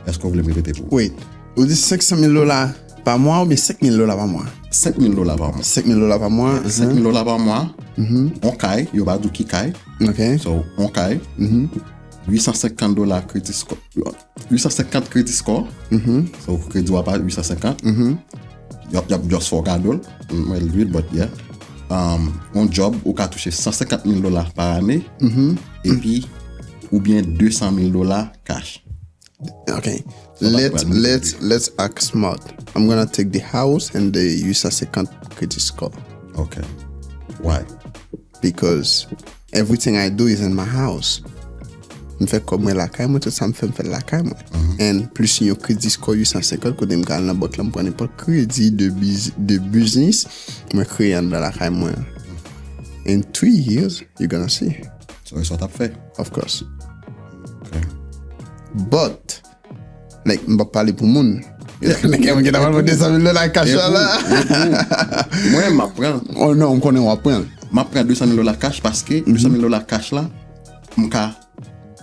Est-ce que vous voulez me répéter pour? Wait. Vous dites $500,000 par mois ou bien $5,000 par mois? $5,000 par mois. $5,000 par mois. $5,000 par mois. On caille, yo ba dou ki caille. OK. So, on caille. $850 crédit score. 850 crédit score. So, crédit ou pas 850. Y'a just for cadeau. Well, read, but yeah. On job ou ka toucher $150,000 par année. Et puis, ou bien $200,000 cash. Okay. Let's act smart. I'm gonna take the house and the use as second credit score. Okay. Why? Because everything I do is in my house. Je fais comme la caille, moi tout ça me fait la caille moi. And plus yon credit score 850 quand me gagne la banque là me prendre pas crédit de business, me créer dans la caille moi. In 3 years, you're gonna see. So it's what I've fait. Of course. Okay. But like m'pa parler pour moun. Like I'm gonna have $200,000 cash là. Moi m'apprends. Oh non, on connaît on apprend. M'apprends $200,000 cash parce que $200,000 cash là m'ka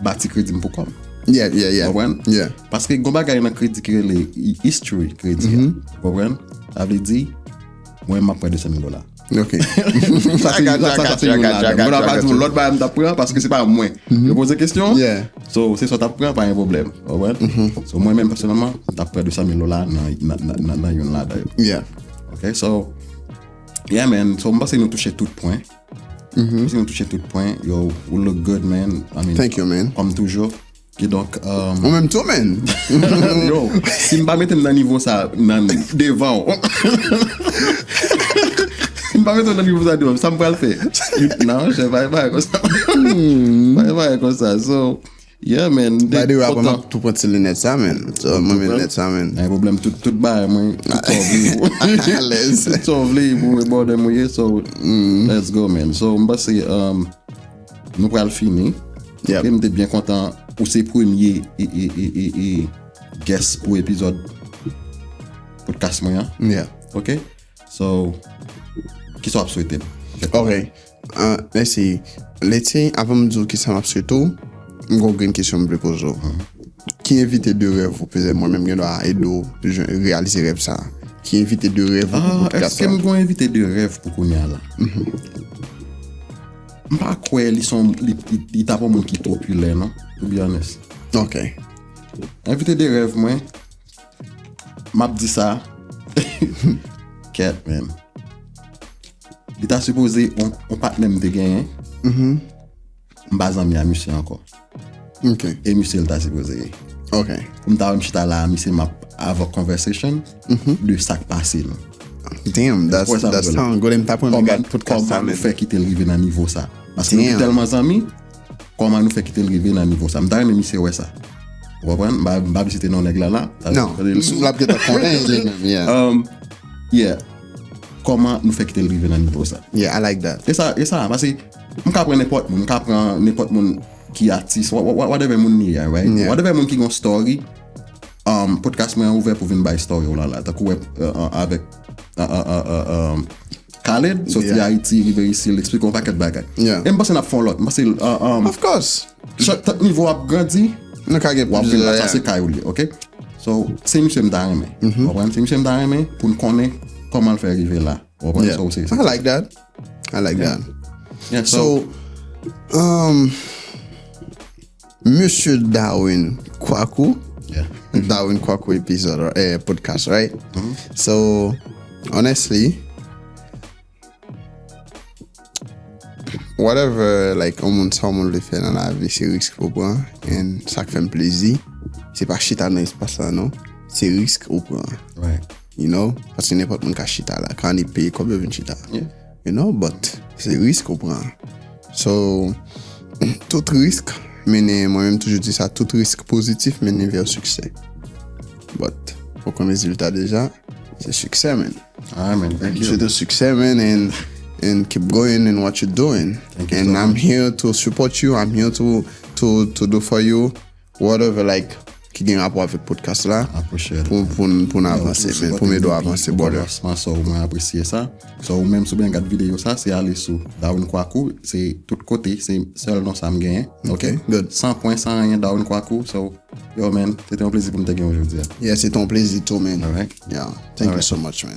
bâti crédit pour comme. Yeah. Yeah. Parce que gon bagay nan crédit qui le history crédit. Comprendre? Ça veut dire moi m'apprends $200,000. Okay. Ça c'est l'autre bagay m'apprend parce que c'est pas moi. Je pose des questions. Yeah. So c'est ça t'apprends pas un problème. So moi même personnellement t'apprends $200,000 dans youn là d'ailleurs. Yeah. Okay, so yeah man, so m'passe nous toucher tout point. Si nous toucher tout point, yo, we look good man. I mean, Thank you man. Comme toujours. Et donc en même temps man. Yo, si m'pa mettre dans niveau ça devant. Si m'pa mettre dans niveau ça devant, ça me va le faire. Non, je vais pas comme ça. Pas comme ça. So yeah man. By the way, I'm tout prendre les net ça man. So moi net ça man. Un problème tout bail moi. Tout sauver pour border moi so let's go man. So m'pa c'est nous pral finir. Yep. Je suis bien content pour ces premiers et guests pour épisode podcast moyen. Yeah. OK? So qui sont souhaité? Okay. Merci. L'été avant de dire qui ça m'a souhaité, j'ai une question me poser. Qui invité de rêve vous peut moi-même je dois aider réaliser rêve ça. Qui invité de rêve pour est-ce que me invité de rêve pour qu'on y a là? Pas quoi ils sont ils tapent monde qui populaire non to be honest. OK. Invité de rêve moi m'a dit ça. Cat man. Il t'a supposé on partenaire de gagner. M'bazan mi a monsieur encore. OK. Et monsieur il t'a supposé. OK. Comme t'as un chita là monsieur m'a avoir conversation de ça passé non. Damn, that's sound good. I'm tapping on that podcast. Comment nous fait quitter le rive dans niveau ça? Parce que nous tellement amis, comment nous fait quitter le rive dans niveau ça? M'ta même monsieur ouais ça. Vous comprenez? Bah c'était non nèg là. Non. La peut-être connaître. Yeah. Comment nous fait quitter le rive dans niveau ça? Yeah, I like that. Et ça parce que m'ka prendre n'importe monde qui artiste whatever monde ni right? Yeah. Whatever monde qui gon story podcast moi ouvert pour venir by story là. T'as quoi avec Khalid, Soti, Ayiti, rive ici, l'explique un paquet de bagages. Yeah. Et m'passe n'a fond l'autre. M'passe Of course. Chaque niveau a grandi. No ka get Ou après ça c'est Kayoli, OK? So c'est monsieur m'darme. C'est monsieur m'darme pour nous connaître comment le faire arriver là. Yeah. So c'est I like that. Yeah, so Monsieur Darwin Coicou. Yeah. Darwin Coicou episode or podcast, right? So honestly, whatever like on le fait dans la vie, c'est risque pour prendre et ça fait plaisir. C'est pas chita dans l'espace là non, c'est risque au prendre. Right. You know, parce que n'importe mon chita là, quand il paye combien de chita. Yeah. You know, but c'est risque au prendre. So tout risque mène moi-même toujours dis ça, tout risque positif mène vers succès. But pour qu'on résultat déjà, c'est succès man. Ah man, thank you. C'est le succès man and keep going in what you're doing. Thank you and so I'm much. here to support you. I'm here to do for you whatever like qui gagne rapport avec podcast là. Appreciate it. Pour avancer, pour m'aider à avancer border. So moi apprécier ça. So même si bien regarde vidéo ça, c'est aller sur Darwin Coicou, c'est tout côté, c'est seul nom ça me gagne. Okay, good. 100 points sans rien Darwin Coicou. So yo man, c'était un plaisir pour me te gagner aujourd'hui. Yeah, c'est ton plaisir tout man. All right. Yeah, thank you so much man.